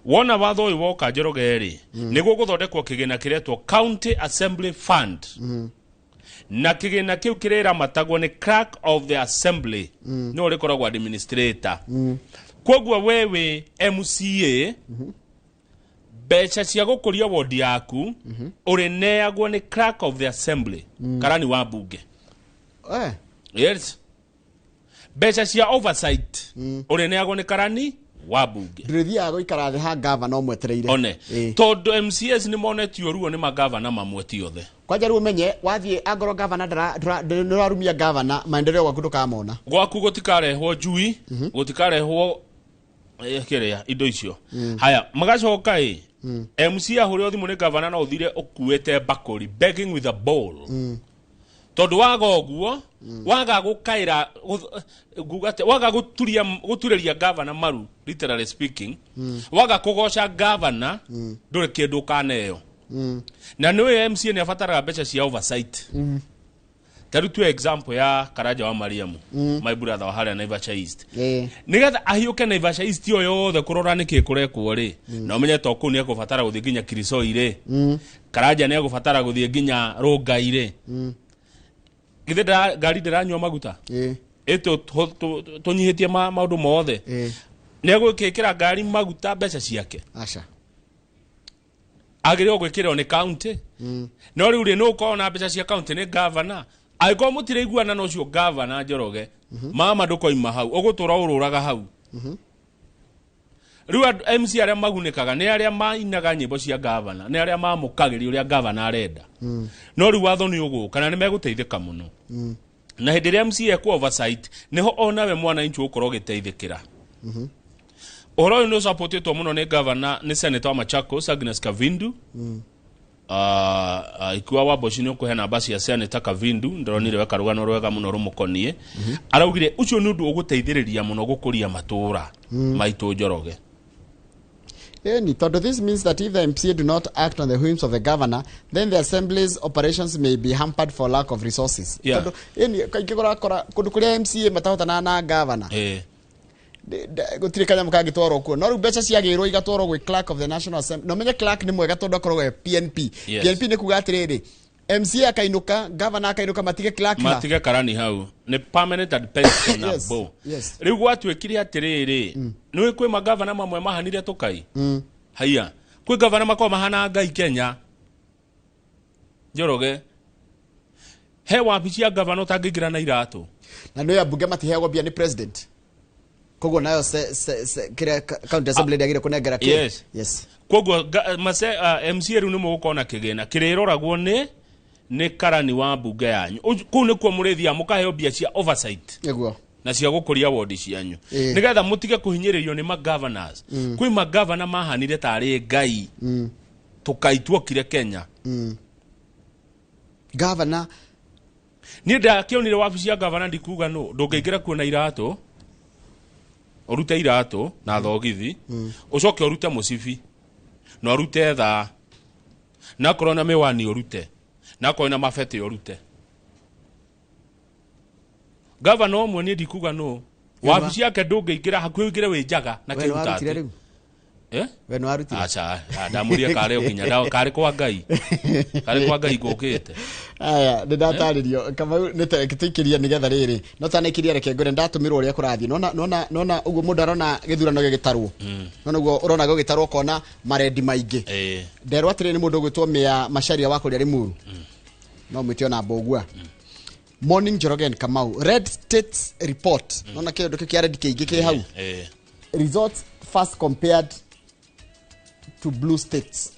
Wona watho ũyũ woka Njoroge rĩ, nĩguo gũthondekwo kĩgĩna kĩretwo County Assembly Fund. Na kĩgĩna kĩu kĩrĩramatagwo nĩ clerk of the assembly, nĩwe ũrĩkoragwo administrator. Kwoguo we wĩ MCA, mbeca cia gũkũria wodi yaku ũrĩneagwo nĩ clerk of the assembly, karani wa mbunge. Yes. Mbeca cia oversight ũrĩneagwo nĩ karani wa mbunge. Ndũrĩthiaga gũikara thĩ ha gavana ũmwetereire. One. Tondũ MCAs nĩ monetio ruo nĩ magavana mamwe ti othe. Kwanja rĩu ũmenye wathiĩ angorwo gavana nĩũrarumia gavana, maendeleo gwaku ndũkamona. Gwaku gũtikarehwo njui, gũtikarehwo kĩrĩa indo icio. Haya, magacoka ĩ MC ahũrĩrwo thimũ nĩ gavana no ũthire ũkuĩte bakũri, begging with a bowl. Tondu waga ũguo, waga gũkaĩra nguga atĩa, waga gũturĩria gavana maru, literally speaking, waga kũgoca gavana, ndũrĩ kĩndũ ũkaneo. Na nĩũĩ MCA nĩ abataraga mbeca cia oversight. Ta rĩu tuoe example ya Karanja wa Mariamu, my brother wa harĩa Naivasha East. Nĩgetha ahiũke Naivasha East ĩyo yothe kũrora nĩkĩ kũrekwo rĩ, na ũmenye to kũu nĩ ekũbatara gũthiĩ nginya Kirisoi rĩ, Karanja nĩ egũbatara gũthiĩ nginya Rongai rĩ, githĩ ngari ndĩranyua maguta? Ĩ tũnyihĩtie maũndũ mothe, nĩ egwĩkĩra ngari maguta mbeca ciake? Aca. Agĩrĩirwo gwĩkĩrwo nĩ county. No rĩu rĩ, nĩ ũkorwo na mbeca cia county nĩ gavana. Angĩkorwo mũtiraiguana na ũcio gavana Njoroge, mama ndũkoima hau, ũgũtũra ũrũraga hau. Rĩu MC arĩa magunĩkaga nĩ arĩa mainaga nyĩmbo cia gavana, nĩ arĩa mamũkagĩria ũrĩa gavana arenda. No rĩu watho nĩ ũgũka na nĩ megũteithĩka mũno. Na hĩndĩ ĩrĩa MC ekũ oversight, nĩho onawe mwananchi ũgũkorwo ũgĩteithĩkĩra. Ũhoro ũyũ nĩ ũsupportĩtwo mũno nĩ gavana, nĩ senator wa Machakos Agnes Kavindu. Ikiwa wa Mboci nĩ ũkũhe namba cia senator Kavindu, ndĩronire we karũgano rwega mũno rũmũkoniĩ. Araugire ũcio nĩ ũndũ ũgũteithĩrĩria mũno gũkũria matũũra maitũ Njoroge. Eni, tondu this means that if the MCA do not act on the whims of the governor, then the assembly's operations may be hampered for lack of resources. Tondu eni kaingĩ ũrakora kũndũ kũrĩa MCA matahotanaga na governor, gũtirĩ kanyamũ kangĩtwarwo kuo, no rĩu mbeca ciagĩrwo igatwarwo gwĩ clerk of the National Assembly. No menye clerk nĩ mwega tondũ akoragwo e PNP. PNP nĩ kuga atĩrĩrĩ, MCA akainũka, governor akainũka, matige clerk ha. Matige karani hau nĩ permanent and pensionable. Rĩu gwatuĩkire atĩrĩrĩ, nĩ kwĩ magavana mamwe mahanire tũkai. Haiya, kwĩ gavana makoragwo mahana Ngai Kenya. Njoroge, he wabici ya gavana ũtangĩingĩra na iratũ. Na nĩ ambunge matiheagwo mbia nĩ president, koguo nayo kĩrĩa county assembly ndĩagĩrĩire kũnengera kĩ. Yes. Koguo MCA rĩu nĩ mũgũkorwo na kĩgĩna kĩrĩroragwo nĩ karani wa mbunge yanyu. Kũu nĩkuo mũrĩthiaga mũkaheo mbia cia oversight na cia gũkũria wodi cianyu, nĩgetha mũtige kũhinyĩrĩrio nĩ magovernors. Kwĩ magavana mahanire tarĩ Ngai tũkaituokire Kenya. Governor niĩ ndakĩonire wabici ya gavana, ndikuga nũ, ndũngĩingĩra kuo na iratũ, ũrute iratũ na thogithi, ũcoke ũrute mũcibi na ũrute thaa, na akorwo na mĩwani ũrute, na akorwo na mabete ũrute. Gavana ũmwe niĩ ndikuga nũ, wabici yake ndũngĩingĩra hakuhĩ ũingĩre wĩ njaga na We nĩ warutire kĩrutati. rĩu? Eh? We nĩ warutire? Aca, ndamũria karĩ ũkinya, karĩ kwa Ngai. Karĩ kwa Ngai ngũkĩte. Aya, nĩ ndatarĩrio Kamau, nĩ tũikĩrie nĩgetha rĩrĩ, no tanaikiria, reke ngwĩre ndatũmĩrwo ũrĩa kũrathiĩ. Nona ũguo mũndũ arona gĩthurano gĩgĩtarwo, nona ũguo ũrona gĩgĩtarwo ũkona marendi maingĩ. Nderwo atĩrĩ, nĩ mũndũ ũgwĩtwo Mĩa Macharia wa kũrĩa Limuru, no mwĩte ona Mbũgua. Morning Njoroge and Kamau, Red States report, nona kĩndũ kĩu kĩa red kĩingĩ kĩ hau, results first compared to blue states.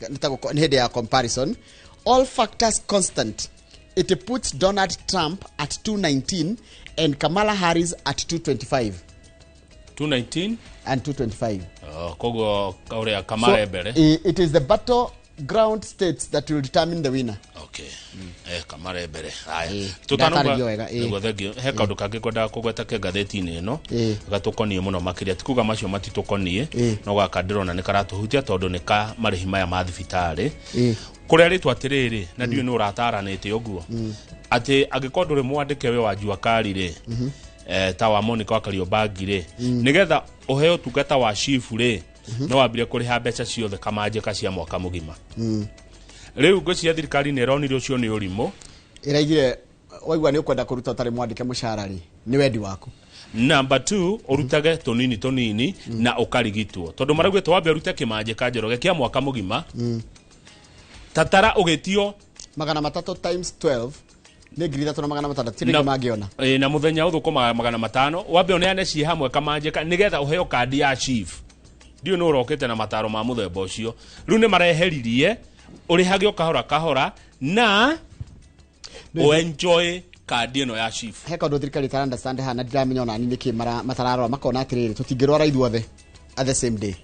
Nĩ hĩndĩ ya comparison. All factors constant, it puts Donald Trump at 219 and Kamala Harris at 225. 219 and 225. Oh, koguo ũrĩa Kamala mbere. It is the battleground states that will determine the winner. Okay. Kamara mbere. Haya. Ndatarĩrio wega, ĩ. Nĩguo, thank you. He kaũndũ kangĩ kwendaga kũgweta ke ngathĩti-inĩ ĩno gatũkoniĩ mũno makĩria, ti kuga macio matitũkoniĩ, no gaka ndĩrona nĩ karatũhutia tondũ nĩ ka marĩhi maya ma thibitarĩ kũrĩa rĩtwa atĩrĩrĩ, na ndiũĩ nĩ ũrataranĩte ũguo, atĩ angĩkorwo ndũrĩ mwandĩke we wa Jua Kali rĩ, ta wa Monica wa Kariobangi rĩ, nĩgetha ũheo ũtungata wa SHIF rĩ, no wambire kũrĩha mbeca ciothe kamanjĩka cia mwaka mũgima. Rĩu ngwĩciria thirikari nĩ ĩronire ũcio nĩ ũrimũ. Ĩraigire waigua nĩ ũkwenda kũruta ũtarĩ mwandĩke mũcara rĩ, nĩ wendi waku. Number 2, ũrutage tũnini tũnini na ũkarigitwo, tondũ maraugĩte wambe ũrute kĩmanjĩka, Njoroge, kĩa mwaka mũgima, tatara ũgĩtio 300 times 12 nĩ 3,600, ti rĩngĩ mangĩona. Na mũthenya ũthũkũmaga 500, wambe ũneane ciĩ hamwe kamanjĩka nĩgetha ũheo kandi ya SHIF. Ndiũĩ nĩ ũrokĩte na mataro ma mũthemba ũcio. Rĩu nĩ mareheririe ũrĩhage o kahora kahora na ũenjoy kandi ĩno ya SHIF. He kaũndũ thirikari ĩtara understand haha, na ndiramenya ona nĩ nĩkĩ matararora, makona atĩrĩrĩ, tũtingĩrwara ithuothe. at the same day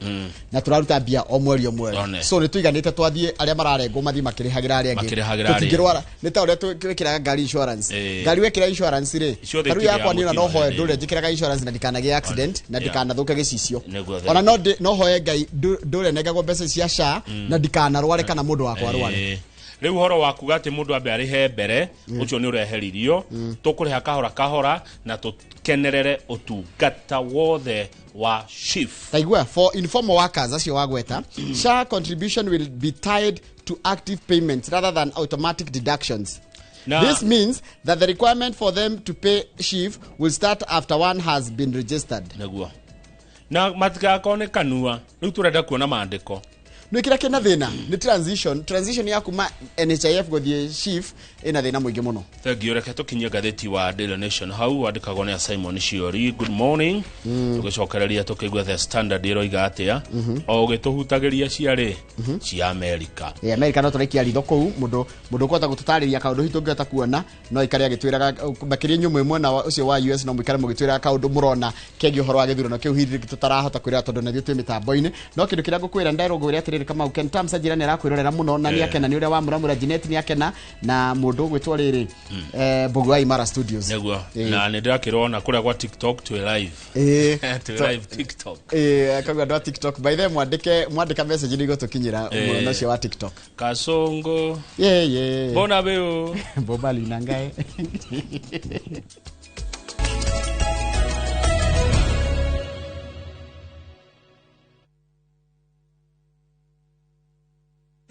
na tũraruta mbia o mweri o mweri. One. So nĩ tũiganĩte, twathiĩ arĩa mararengwo mathiĩ makĩrĩhagĩra arĩa angĩ. Makĩrĩhagĩra arĩa. Tũtingĩrwara, nĩ ta ũrĩa twĩkĩraga ngari insurance. Ngari wekĩra insurance rĩ, Ciothe ta rĩu itirĩ yakwa niĩ ona no mũtino, hoe ndũre njĩkĩraga insurance na ndikanagĩe accident na ndikanathũke gĩcicio. Nĩguo. Ona no hoe Ngai ndũre nengagwo mbeca cia SHA na ndikanarware kana mũndũ wakwa arware. Rĩu ũhoro wa kuga atĩ mũndũ ambe arĩhe mbere, ũcio nĩ ũreheririo. Tũkũrĩha kahora kahora na tũkenerere ũtungata wothe wa SHIF. Taigua, for informal workers acio wagweta, SHA contribution will be tied to active payments rather than automatic deductions. This means that the requirement for them to pay SHIF will start after one has been registered. Nĩguo, na matigakorwo nĩ kanua rĩu, tũrenda kuona maandĩko. Nĩ kĩrĩa kĩna thĩna nĩ transition ya kuma NHIF gũthiĩ SHIF ĩna thĩna mũingĩ mũno. Thank you. Reke tũkinyie ngathĩti wa Daily Nation hau, wandĩkagwo nĩ Simon Shiori. Good morning. Tũgĩcokereria tũkĩigua The Standard ĩroiga atĩa, o ũgĩtũhutagĩria ciarĩ cia Amerika. Ĩ, Amerika no tũraikia ritho kũu, mũndũ ũkũhota gũtũtarĩria kaũndũ hihi tũngĩhota kuona no aikare agĩtwĩraga, makĩria inyuĩ mwĩ mwena ũcio wa US, no mũikare mũgĩtwĩraga kaũndũ mũrona kegiĩ ũhoro wa gĩthurano kĩu hihi tũtarahota kwĩra tondũ na ithuĩ twĩ mĩtambo-inĩ. No kĩndũ kĩrĩa ngũkwĩra, nderwo ngwĩre atĩrĩrĩ, Kamau, Ken Tamsa njĩra nĩ arakwĩrorera mũno na nĩ akena nĩ ũrĩa wamũramũra. Janet nĩ akena na mũndũ ũgwĩtwo rĩrĩ Mbũgũ wa Imara Studios. Nĩguo, na nĩ ndĩrakĩrona kũrĩa gwa TikTok twĩ live. Twĩ live TikTok. Ĩĩ, koguo andũ a TikTok, by the way, mwandĩke, mwandĩka message nĩ igũtũkinyĩra mwena ũcio wa TikTok. Kasongo. Ye. Bona beo. Bobali nangae.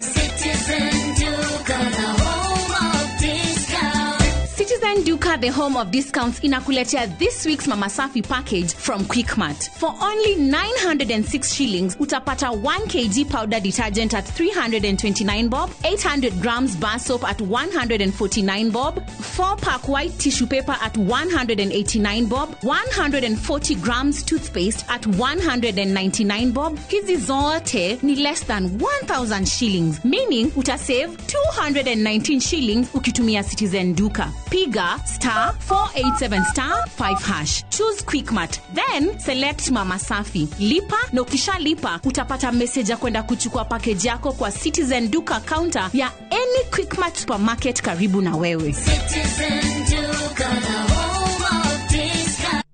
Citizen Duka, the home of discount. Citizen Duka, the home of discounts, inakuletea this week's Mama Safi package from Quickmart. For only 906 shillings, utapata 1 kg powder detergent at 329 bob, 800 grams bar soap at 149 bob, 4 pack white tissue paper at 189 bob, 140 grams toothpaste at 199 bob. Hizi zote ni less than 1000 shillings, meaning utasave 219 shillings ukitumia Citizen Duka. Piga *487*5#. Choose Quickmart, then select Mama Safi. Lipa na ukishalipa utapata message ya kwenda kuchukua package yako kwa Citizen Duka counter ya any Quickmart supermarket karibu na wewe. Citizen Duka, the home of discount.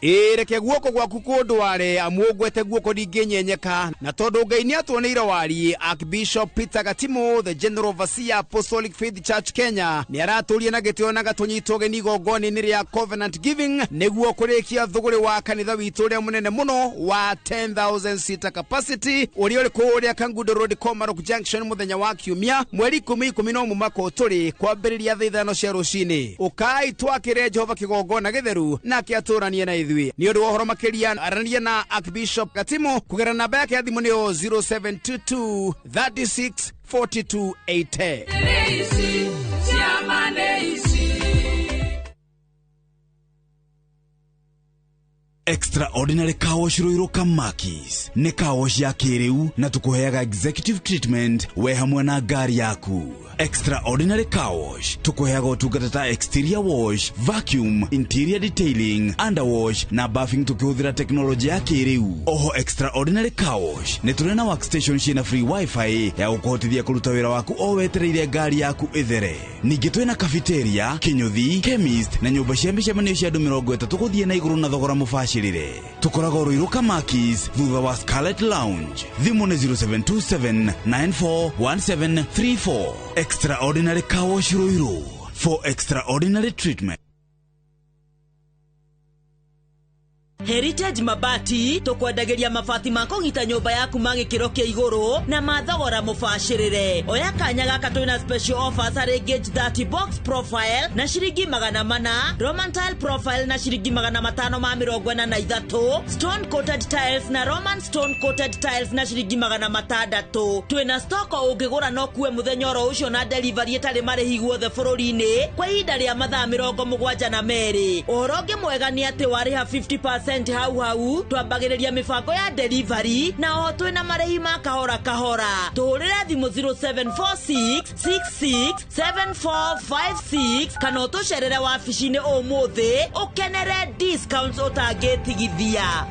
Ĩ, reke guoko gwaku kũndware, amu ũngwete guoko ndingĩnyenyeka, na tondũ Ngai nĩ atuoneire wariĩ, Archbishop Peter Gatimu, the General Overseer, Apostolic Faith Church Kenya, nĩ aratũria na gĩtĩo na gatũnyitwo ũgeni igongona-inĩ rĩa Covenant Giving nĩguo kũrĩkia thũgũrĩ wa kanitha witũ ũrĩa mũnene mũno wa 10,000 seater capacity ũrĩa ũrĩ kũrĩa Kangundo Road, Komarok Junction, mũthenya wa Kiumia mweri 10 11 mwaka ũtũrĩ, kwambĩrĩria thaa 5 cia rũcinĩ. Ũkai twakĩre Jehova kĩgongona gĩtheru nake atũranie na ithuĩ. Nĩ ũndũ wa ũhoro makĩria, aranĩria na Archbishop Gatimu kũgerera namba yake ya thimũ nĩyo 0722 36 42 80. Extraordinary Car Wash Ruiru Kamakis nĩ car wash ya kĩrĩu na tũkũheaga executive treatment we hamwe na ngari yaku. Extraordinary Car Wash tũkũheaga ũtungata ta exterior wash, vacuum, interior detailing, underwash na buffing tũkĩhũthĩra teknolojĩ ya kĩrĩu. Oho Extraordinary Car Wash nĩ tũrĩ na workstation ciĩna free wifi ya gũkũhotithia kũruta wĩra waku o wetereire ngari yaku ĩthere. Ningĩ twĩna cafeteria, kĩnyũthi, chemist na nyũmba cia mĩcemanio cia andũ 30 gũthiĩ na igũrũ na thogora mũbacĩrĩre. Tũkoragwo Ruiru Kamakis thutha wa Scarlet Lounge. Thimũ nĩ 0727 941734. Extraordinary Car Wash Ruiru for extraordinary treatment. Heritage Mabati tukwendagĩria mabati ma kũgita nyũmba yaku ma gĩkĩro kĩa igũrũ na mathogora mũbacĩrĩre. Oya kanya gaka twĩna special offers harĩ gauge 30 box profile na ciringi 400, Roman tile profile na ciringi 543, stone coated tiles na Roman stone coated tiles na ciringi 600. Twĩna stock ũngĩgũra no kuwe mũthenya oro ũcio na delivery ĩtarĩ marĩhi guothe bũrũri-inĩ kwa ihinda rĩa mathaa 72. Ũhoro ũngĩ mwega nĩ atĩ warĩha 50% 50% hau hau. Twambagĩrĩria mĩbango ya delivery na oho twĩna marĩhi ma kahora kahora. Tũhũrĩre thimũ 0746 66 7456 kana ũtũcerere wabici-inĩ ũmũthĩ ũkenere discounts ũtangĩtigithia.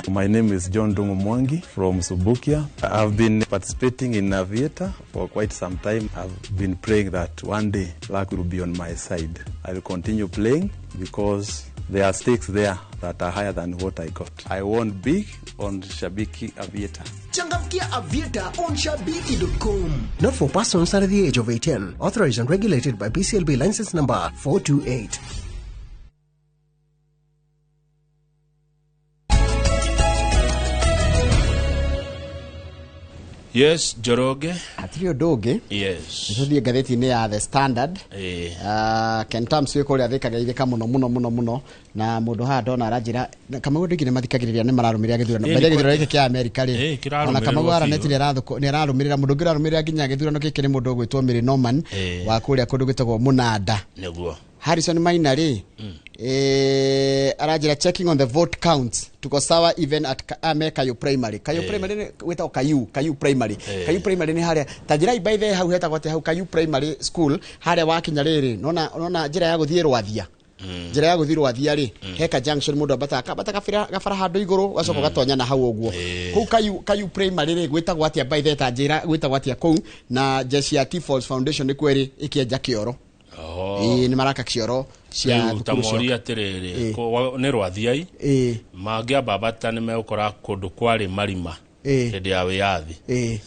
My name is John Dungu Mwangi from Subukia. I've been participating in Aviator for quite some time. I've been praying that one day luck will be on my side. I will continue playing because there are stakes there that are higher than what I got. I won big on Shabiki Aviator. Changamkia Aviator on Shabiki.com. Not for persons under the age of 18. Authorized and regulated by BCLB license number 428. Yes, Njoroge. Hatirĩ ũndũ ũngĩ. Yes. Nĩtũthiĩ ngathĩti-inĩ ya The Standard. Ken Tams wĩ kũrĩa thĩkaga ithĩka mũno mũno mũno mũno, na mũndũ haha ndona aranjĩra Kamau andũ aingĩ nĩ mathikagĩrĩria, nĩ mararũmĩrĩra gĩthurano. Mbere gĩthurano gĩkĩ kĩa Amerika rĩ, ona Kamau Aranet nĩ ararũmĩrĩra. Mũndũ ũngĩ ũrarũmĩrĩra nginya gĩthurano gĩkĩ nĩ mũndũ ũgwĩtwo Mary Norman wa kũrĩa kũndũ gwĩtagwo Mũnanda. Nĩguo. Harrison Maina rĩ, aranjĩra checking on the vote counts, tuko sawa even at ame Kayu Primary. Kayu Primary nĩ gwĩtagwo Kayu Primary. Kayu Primary nĩ harĩa ta njĩra by the hau hetagwo atĩ hau Kayu Primary School, harĩa wakinya rĩrĩ, nona njĩra ya gũthiĩ Rwathia. Njĩra ya gũthiĩ Rwathia rĩ, heka junction mũndũ ambataga kambata gabara handũ igũrũ gacoka gatonya na hau ũguo. Kũu Kayu Primary rĩ, gwĩtagwo atĩa by the ta njĩra gwĩtagwo atĩa kũu, na jeshi ya T-Falls Foundation nĩ kweri ĩkĩenja kĩoro. Nĩ maraka kĩoro cia thukuru cio. Atĩrĩrĩ, nĩ Rwathiai mangĩambambata nĩ megũkora kũndũ kwarĩ marima hĩndĩ ya wĩyathi,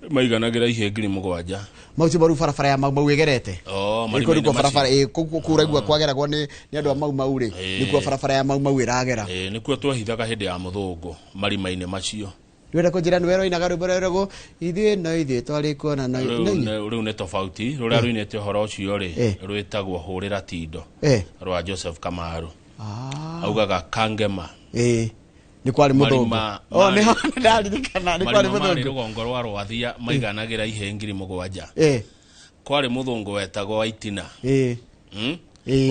maiganagĩra ihe 7,000. Mau ti maru barabara ya Mau Mau ĩgerete. Nĩkuo barabara kũu kũraigua kwageragwo nĩ andũ a Mau Mau rĩ, nĩkuo barabara ya Mau Mau ĩragera. Nĩkuo twehithaga hĩndĩ ya mũthũngũ marima-inĩ macio. Ndĩrenda kũnjĩra nĩwe ũroinaga rwĩmbo rũrĩa ithuĩ no ithuĩ twarĩ kuona no rĩu nĩ tofauti. Rũrĩa rũinĩte ũhoro ũcio rĩ, rwĩtagwo Hũrĩra Tindo rwa Joseph Kamaru. Augaga Kangema. Nĩ kwarĩ mũthũngũ. Nĩho ndaririkana nĩ kwarĩ mũthũngũ. Rũgongo rwa Rwathia maiganagĩra ihe 7,000. Kwarĩ mũthũngũ wetagwo Waitina.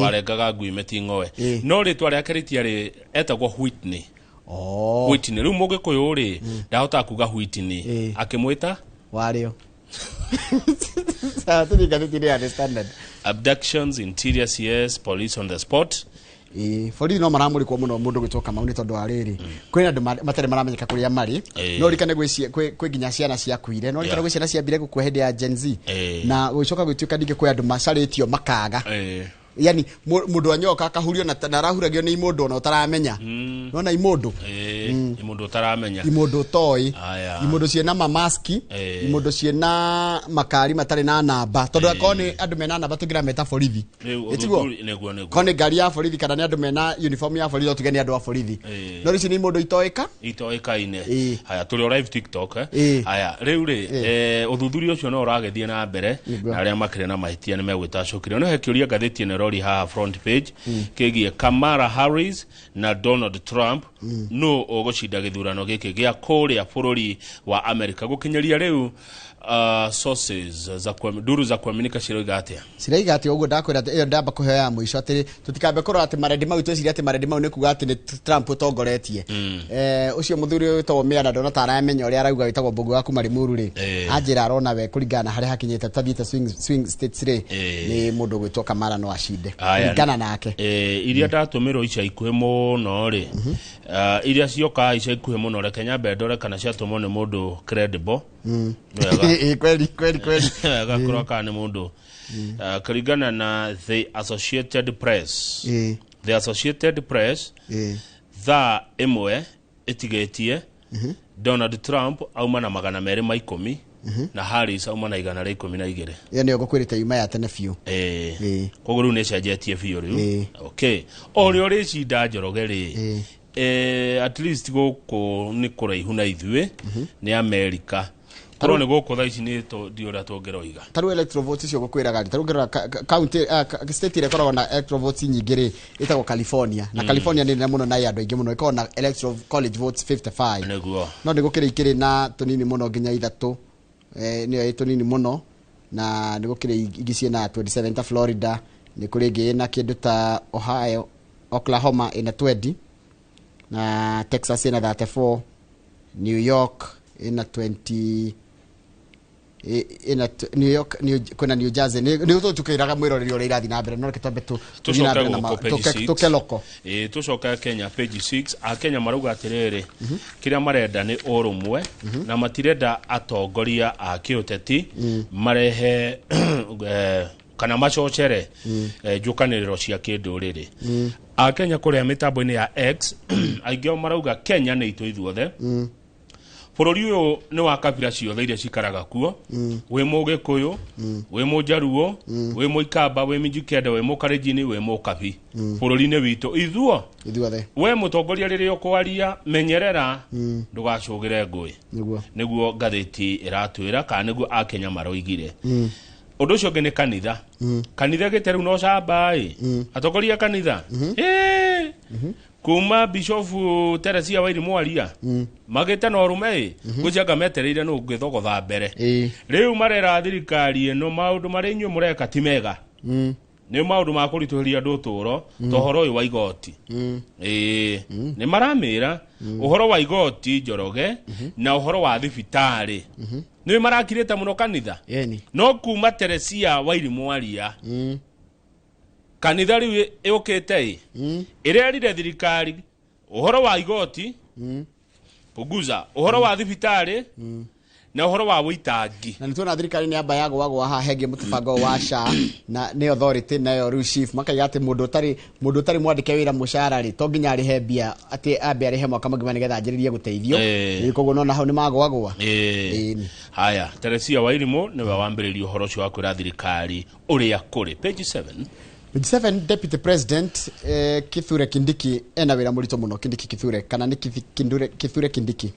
Warengaga ngui mĩting'oe. No rĩtwa rĩake rĩtiarĩ, etagwo Whitney. Whitney. Rĩu mũgĩkũyũ rĩ, ndahota kuga Whitney. Akĩmwĩta Wario. Sawa, tũthiĩ ngathĩti-inĩ ya The Standard. Abductions, interior CS, police on the spot. Borithi no maramũrĩkwo mũno mũndũ gwĩtwo Kamau nĩ tondũ wa rĩrĩ, kwĩna andũ matarĩ maramenyeka kũrĩa marĩ. No ũririkane kwĩ nginya ciana ciakuire, no ũririkane kwĩ ciana ciambire gũkua hĩndĩ ya Gen Z, na gũgĩcoka gũtuĩka ningĩ kwĩ andũ macarĩtio makaga. Yani mũndũ anyoka akahurio na arahuragio nĩ imũndũ ona ũtaramenya. Nona imũndũ. Imũndũ ũtaramenya. Imũndũ ũtoĩ. Imũndũ ciĩna mamaski, imũndũ ciĩna makari matarĩ na namba. Tondũ akorwo nĩ andũ mena namba tũngĩrameta borithi. Ĩtiguo? Nĩguo. Korwo nĩ ngari ya borithi kana nĩ andũ mena uniform ya borithi, tuge nĩ andũ a borithi. No ici nĩ imũndũ itoĩka? Itoĩkaine. Haya, tũrĩ o live TikTok. Haya, rĩu rĩ, ũthuthuria ũcio no ũragĩthiĩ na mbere, na arĩa makĩrĩ na mahĩtia nĩ megwĩtacũkĩrio. No he kĩũria ngathĩti ĩno ĩroria haha front page kĩgiĩ Kamala Harris na Donald Trump, no ũgũcinda gĩthurano gĩkĩ gĩa kũrĩa bũrũri wa Amerika. Gũkinyĩria rĩu sources za duru za kuaminika ciroiga atĩa? Ciraiga atĩ ũguo ndakwĩra atĩ ĩyo ndamba kũheo ya mũico atĩ tũtikambe kũrora atĩ marendi mau, twĩcirie atĩ marendi mau nĩ kuga atĩ nĩ Trump ũtongoretie. Ũcio mũthuri ũyũ wĩtagwo Mĩanda ndona ta aramenya ũrĩa arauga, wĩtagwo Mbũgũ wa kuma Limuru rĩ, anjĩra arona we kũringana na harĩa hakinyĩte tũtathiĩte swing states rĩ, nĩ mũndũ ũgwĩtwo Kamala no acinde kũringana nake. Iria ndatũmĩrwo ica ikuhĩ mũno rĩ, iria cioka ica ikuhĩ mũno, reke nyambe ndore kana ciatũmwo nĩ mũndũ credible. Kweli. Gakorwo kana nĩ mũndũ kũringana na The Associated Press. The Associated Press thaa ĩmwe ĩtigĩtie Donald Trump auma na 210 na Harris auma na 112. Ĩyo nĩyo ngũkwĩrĩte yuma ya tene biũ. Koguo rĩu nĩ ĩcenjetie biũ rĩu. Okay. O ũrĩa ũrĩcinda Njoroge rĩ, at least gũkũ nĩ kũraihu na ithuĩ nĩ Amerika. Korwo nĩ gũkũ thaa ici nĩ ndi ũrĩa tũngĩroiga. Ta rĩu electoral votes icio ngũkwĩraga rĩ, ta rĩu ngĩrora county, state ĩrĩa ĩkoragwo na electoral votes nyingĩ rĩ, ĩtagwo California. Na California nĩ nene mũno na ĩ andũ aingĩ mũno, ĩkoragwo na electoral college votes 55. Nĩguo. No nĩ gũkĩrĩ ikĩrĩ na tũnini mũno nginya ithatũ. Nĩyo ĩ tũnini mũno. Na nĩ gũkĩrĩ ingĩ ciĩna 27 ta Florida, nĩ kũrĩ ĩngĩ ĩna kĩndũ ta Ohio, Oklahoma ĩna 20, na Texas ĩna 34, New York ĩna 20, ĩna New York, kwĩna New Jersey. Nĩ tũkĩraga mwĩroreri ũrĩa irathiĩ na mbere, no reke twambe tũthiĩ na Tũcoke mbere na gũkũ page 6. tũke loko. Ĩĩ, tũcoke Kenya page 6. Akenya marauga atĩrĩrĩ, kĩrĩa marenda nĩ ũrũmwe na matirenda atongoria a kĩũteti marehe kana macocere njũkanĩrĩro cia kĩndũrĩrĩ. Akenya kũrĩa mĩtambo-inĩ ya X, aingĩ ao marauga Kenya nĩ itũ ithuothe. Bũrũri ũyũ nĩ wa kabira ciothe iria cikaraga kuo. Wĩ Mũgĩkũyũ, wĩ Mũjaruo, wĩ Mũikamba, wĩ Mijikenda, wĩ Mũkarenjini, wĩ Mũkabi, bũrũri-inĩ witũ ithuo ithuothe. We mũtongoria, rĩrĩa ũkwaria, menyerera ndũgacũgĩre ngũĩ. Nĩguo. Nĩguo ngathĩti ĩratwĩra, kana nĩguo Akenya maroigire. Ũndũ ũcio ũngĩ nĩ kanitha. Kanitha gĩte rĩu no camba ĩ atongoria a kanitha. Ĩĩ, kuma Bishofu Teresia Wairimu aria magĩte na ũrũme ĩ gwĩcianga metereire nũ ũngĩthogotha mbere. Rĩu marera thirikari ĩno maũndũ marĩa inyuĩ mũreka ti mega, nĩ maũndũ ma kũritũhĩria andũ ũtũũro, ta ũhoro ũyũ wa igoti. Ĩĩ, nĩ maramĩra ũhoro wa igoti, Njoroge, na ũhoro wa thibitarĩ. Nĩ marakirĩte mũno kanitha. Yeni. No kuma Teresia Wairimu aria, kanitha rĩu ĩũkĩte ĩ ĩrerire thirikari ũhoro wa igoti, punguza ũhoro wa thibitarĩ na ũhoro wa wĩitangi. Na nĩ tuona thirikari nĩ yamba yagwagwa haha hengie mũtabango wa SHA, na nĩ authority nayo rĩu chief makaiga atĩ mũndũ ũtarĩ mwandĩke wĩra mũcara rĩ, to nginya arĩhe mbia, atĩ ambe arĩhe mwaka mũgima nĩgetha anjĩrĩrie gũteithio. Koguo nona hau nĩ magwagwa. Haya, Teresia Wairimu nĩwe wambĩrĩria ũhoro ũcio wa kwĩra thirikari ũrĩa kũrĩ. Page 7. Page 7, Deputy President Kithure Kindiki ena wĩra mũritũ mũno. Kindiki Kithure, kana nĩ Kithure Kindiki?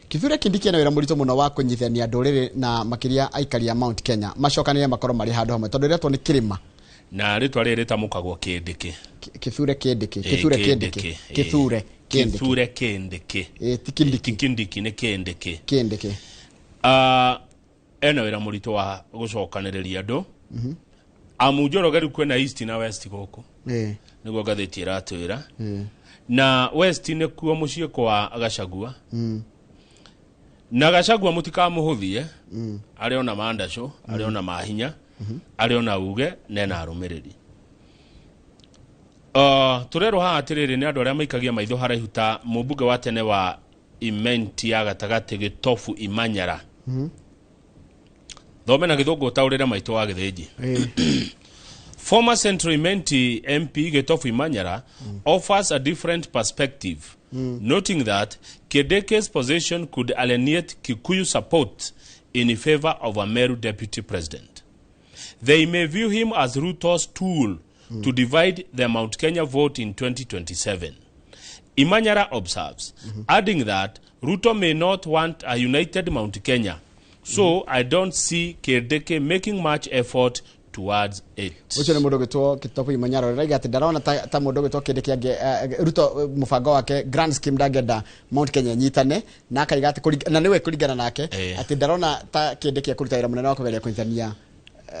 Kithure Kindiki ena wĩra mũritũ mũno wa kũnyitithania ndũrĩrĩ na makĩria aikari a Mount Kenya macokanĩre makorwo marĩ handũ hamwe, tondũ ĩretwo nĩ kĩrĩma. Na rĩtwa rĩrĩ rĩtamũkagwo Kĩndĩkĩ. Kithure Kindiki. Kithure Kindiki. Kithure Kindiki. Kithure Kindiki. Ti Kindiki. Ti Kindiki, nĩ Kindiki. Kindiki. Ena wĩra mũritũ wa gũcokanĩrĩria andũ, amu Njoroge rĩu kwĩna east na west gũkũ. Nĩguo ngathĩti ĩratwĩra. Na west nĩkuo mũciĩ kwa Gacagua. Na Gacagua mũtikamũhũthie. Arĩ ona mandacũ, arĩ ona mahinya, arĩ ona uge nena arũmĩrĩri. Tũrerwo haha atĩrĩrĩ, nĩ andũ arĩa maikagia maitho haraihu ta mũmbunge wa tene wa Imenti ya gatagatĩ Gĩtobu Imanyara. Thome na Gĩthũngũ ũtaũrĩre maitũ wa Gĩthĩnji. Former Central Imenti MP Gitofu Imanyara offers a different perspective, noting that Kindiki's position could alienate Kikuyu support in favor of a Meru deputy president. They may view him as Ruto's tool to divide the Mount Kenya vote in 2027. Imanyara observes, adding that Ruto may not want a united Mount Kenya. So I don't see Kindiki making much effort towards it. Ũcio nĩ mũndũ ũgĩtwo Kitobu Imanyara ũraiga atĩ ndarona ta mũndũ ũgĩtwo Kindiki angĩ Ruto, mũbango wake grand scheme ndangĩenda Mount Kenya ĩnyitane, na akaiga atĩ na nĩwe kũringana nake atĩ ndarona ta Kindiki ekũruta wĩra mũnene wa kũgeria kũnyitania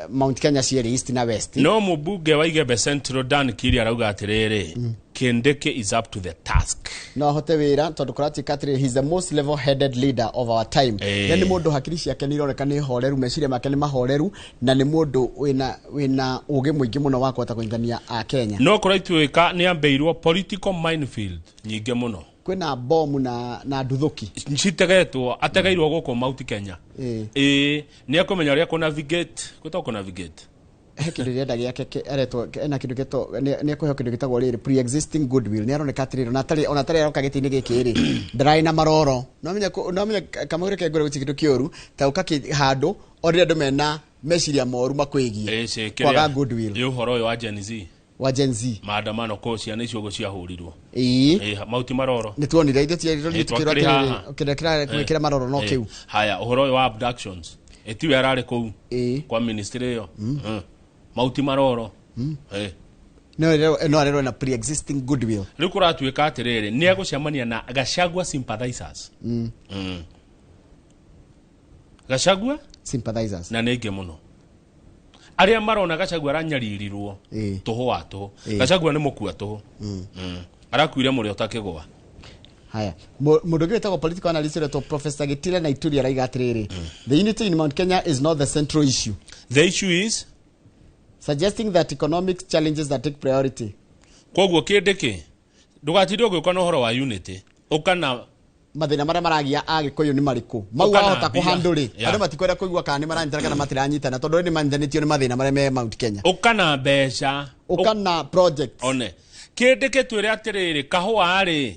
Mount Kenya cierĩ, East na West. No mũmbunge wa Igembe Central Dan Kiria arauga atĩrĩrĩ, Kindiki is up to the task. No ahote wĩra, tondũ kũratuĩka atĩrĩrĩ, he's the most level headed leader of our time. Yani mũndũ hakiri ciake nĩ ironeka nĩ horeru, meciria make nĩ mahoreru, na nĩ mũndũ wĩna ũgĩ mũingĩ mũno wa kũhota kũnyitania a Kenya. No kũraituĩka nĩ ambĩirwo political minefield nyingĩ mũno. Kwĩna bomu na nduthũki citegetwo, ategeirwo gũkũ Mount Kenya. Ĩĩ, nĩ ekũmenya ũrĩa kũ-navigate, gwĩtagwo kũ-navigate. He kĩndũ rĩenda gĩake aretwo ena kĩndũ gĩtwo nĩ ekũheo kĩndũ gĩtagwo rĩrĩ pre-existing goodwill. Nĩ aroneka atĩrĩrĩ, ona atarĩ aroka gĩtĩ-inĩ gĩkĩ rĩ, ndararĩ na maroro. No menye kamũgĩre ke ngũrĩ gũtirĩ kĩndũ kĩũru ta ũka handũ o rĩrĩa andũ mena meciria moru makwĩgiĩ. Ĩĩ, kwaga goodwill. Ĩ ũhoro ũyũ wa Gen Z. Wa Gen Z. Maandamano kũ ciana icio ũguo ciahũrirwo. Ĩĩ, mauti maroro. Nĩ tuonire ithuĩ Ĩĩ, tukĩrwo twakĩrĩ atĩrĩrĩ haha. kĩrĩa kĩra maroro no kĩu. Haya, ũhoro ũyũ wa abductions, ĩtiwe ararĩ kũu kwa ministry ĩyo. Mauti maroro. No arerwo na pre-existing goodwill. Rĩu kũratuĩka atĩrĩrĩ, nĩ egũcemania na Gachagua sympathizers. Gachagua sympathizers. Na nĩ aingĩ mũno. Arĩa marona Gachagua aranyaririrwo tũhũ wa tũhũ. Gachagua nĩ mũkua tũhũ. Arakuire mũrĩ ũtakĩgũa. Haya, mũndũ ũngĩ wĩtagwo political analyst ũretwo Professor Gitile Naituri araiga atĩrĩrĩ, the unity in Mount Kenya is not the central issue. The issue is suggesting that economic challenges that take priority. Koguo kĩndĩ ndũgatinde ũgĩũka na ũhoro wa unity ũkana mathĩna marĩa maragia Agĩkũyũ nĩ marĩkũ mau Ũkana wahota mbia. kũhandũ rĩ, Yeah. andũ matikwenda kũigua kana nĩ maranyitana kana matiranyitana, tondũ nĩ manyitanĩtio nĩ mathĩna marĩa me Mount Kenya. Ũkana mbeca, ũkana projects. One kĩndĩ kĩtwĩre atĩrĩrĩ, kahũa rĩ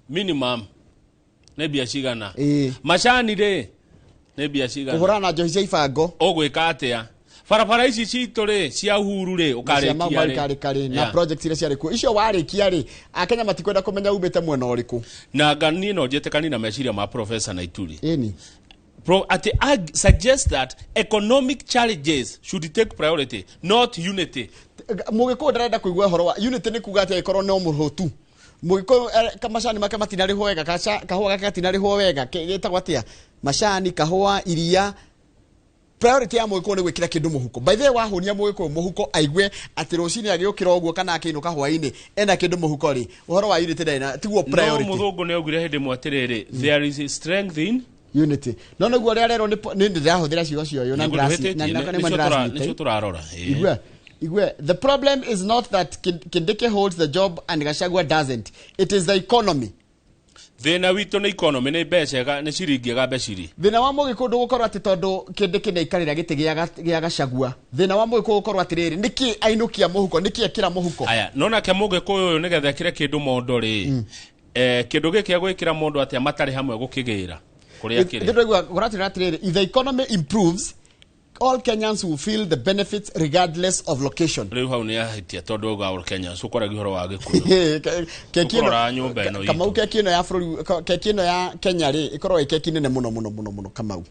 minimum nĩ mbia cigana, macani rĩ nĩ mbia cigana, kũhũrana na njohi cia ibango ũgwĩka atĩa, barabara ici citũ rĩ cia Uhuru rĩ ũkarĩkia rĩ rĩ na Yeah. projects iria ciarĩ kuo icio warĩkia rĩ, Akenya matikwenda kũmenya umĩte mwena ũrĩkũ. Na nga niĩ no njĩtĩkanie na meciria ma Professor Naituri. Ĩni. Ati suggest that economic challenges should take priority, not unity. Mũgĩkũyũ ndarenda kũigua ũhoro wa unity nĩ kuga atĩ angĩkorwo no mũhũtu mũgĩkũyũ, macani make matinarĩhwo wega, kahũa gake gatinarĩhwo wega, gĩtagwo atĩa, macani, kahũa, iria, priority ya mũgĩkũyũ nĩ gwĩkĩra kĩndũ mũhuko. By the way, wahũnia mũgĩkũyũ mũhuko aigue atĩ rũcinĩ agĩũkĩra ũguo kana akĩinũka hwainĩ ena kĩndũ mũhuko rĩ, ũhoro wa unity ndarĩ na tiguo No priority. mũthũngũ nĩ augire hĩndĩ ĩmwe atĩrĩrĩ, there is strength in unity. No nĩguo ũrĩa arerwo nĩ ndĩrahũthĩra ciugo cio ũyũ na Nĩguo ndũhĩtĩtie, nĩcio tũrarora. Igwe, Igwe, the problem is not that Kindiki holds the job and Gachagua doesn't. It is the economy. Thĩna witũ nĩ economy, nĩ mbeca nĩ ciringi ĩgambe ciri. Thĩna wa mũgĩkũyũ ndũgũkorwo atĩ tondũ Kindiki nĩ aikarĩra gĩtĩ gĩa Gachagua. Thĩna wa mũgĩkũyũ gũkorwo atĩrĩrĩ, nĩkĩ ainũkia mũhuko, nĩkĩ ekĩra mũhuko. Aya, no nake mũgĩkũyũ ũyũ nĩgetha ekĩre kĩndũ mondo rĩ, kĩndũ gĩkĩ egwĩkĩra mondo atĩa matarĩ hamwe gũkĩgĩra kũrĩa kĩrĩ. Ndĩraigua kũratĩra atĩrĩrĩ, if the economy improves, all Kenyans will feel the benefits regardless of location. Rĩu hau nĩ ahĩtia tondũ auga all Kenyans, ũkoragia ũhoro wa Gĩkũyũ. Keki ĩno Ũkũrora nyũmba ĩno itũ. Kamau, keki ĩno ya bũrũri, keki ĩno ya Kenya rĩ, ĩkoragwo ĩ keki nene mũno mũno mũno mũno. Kamau,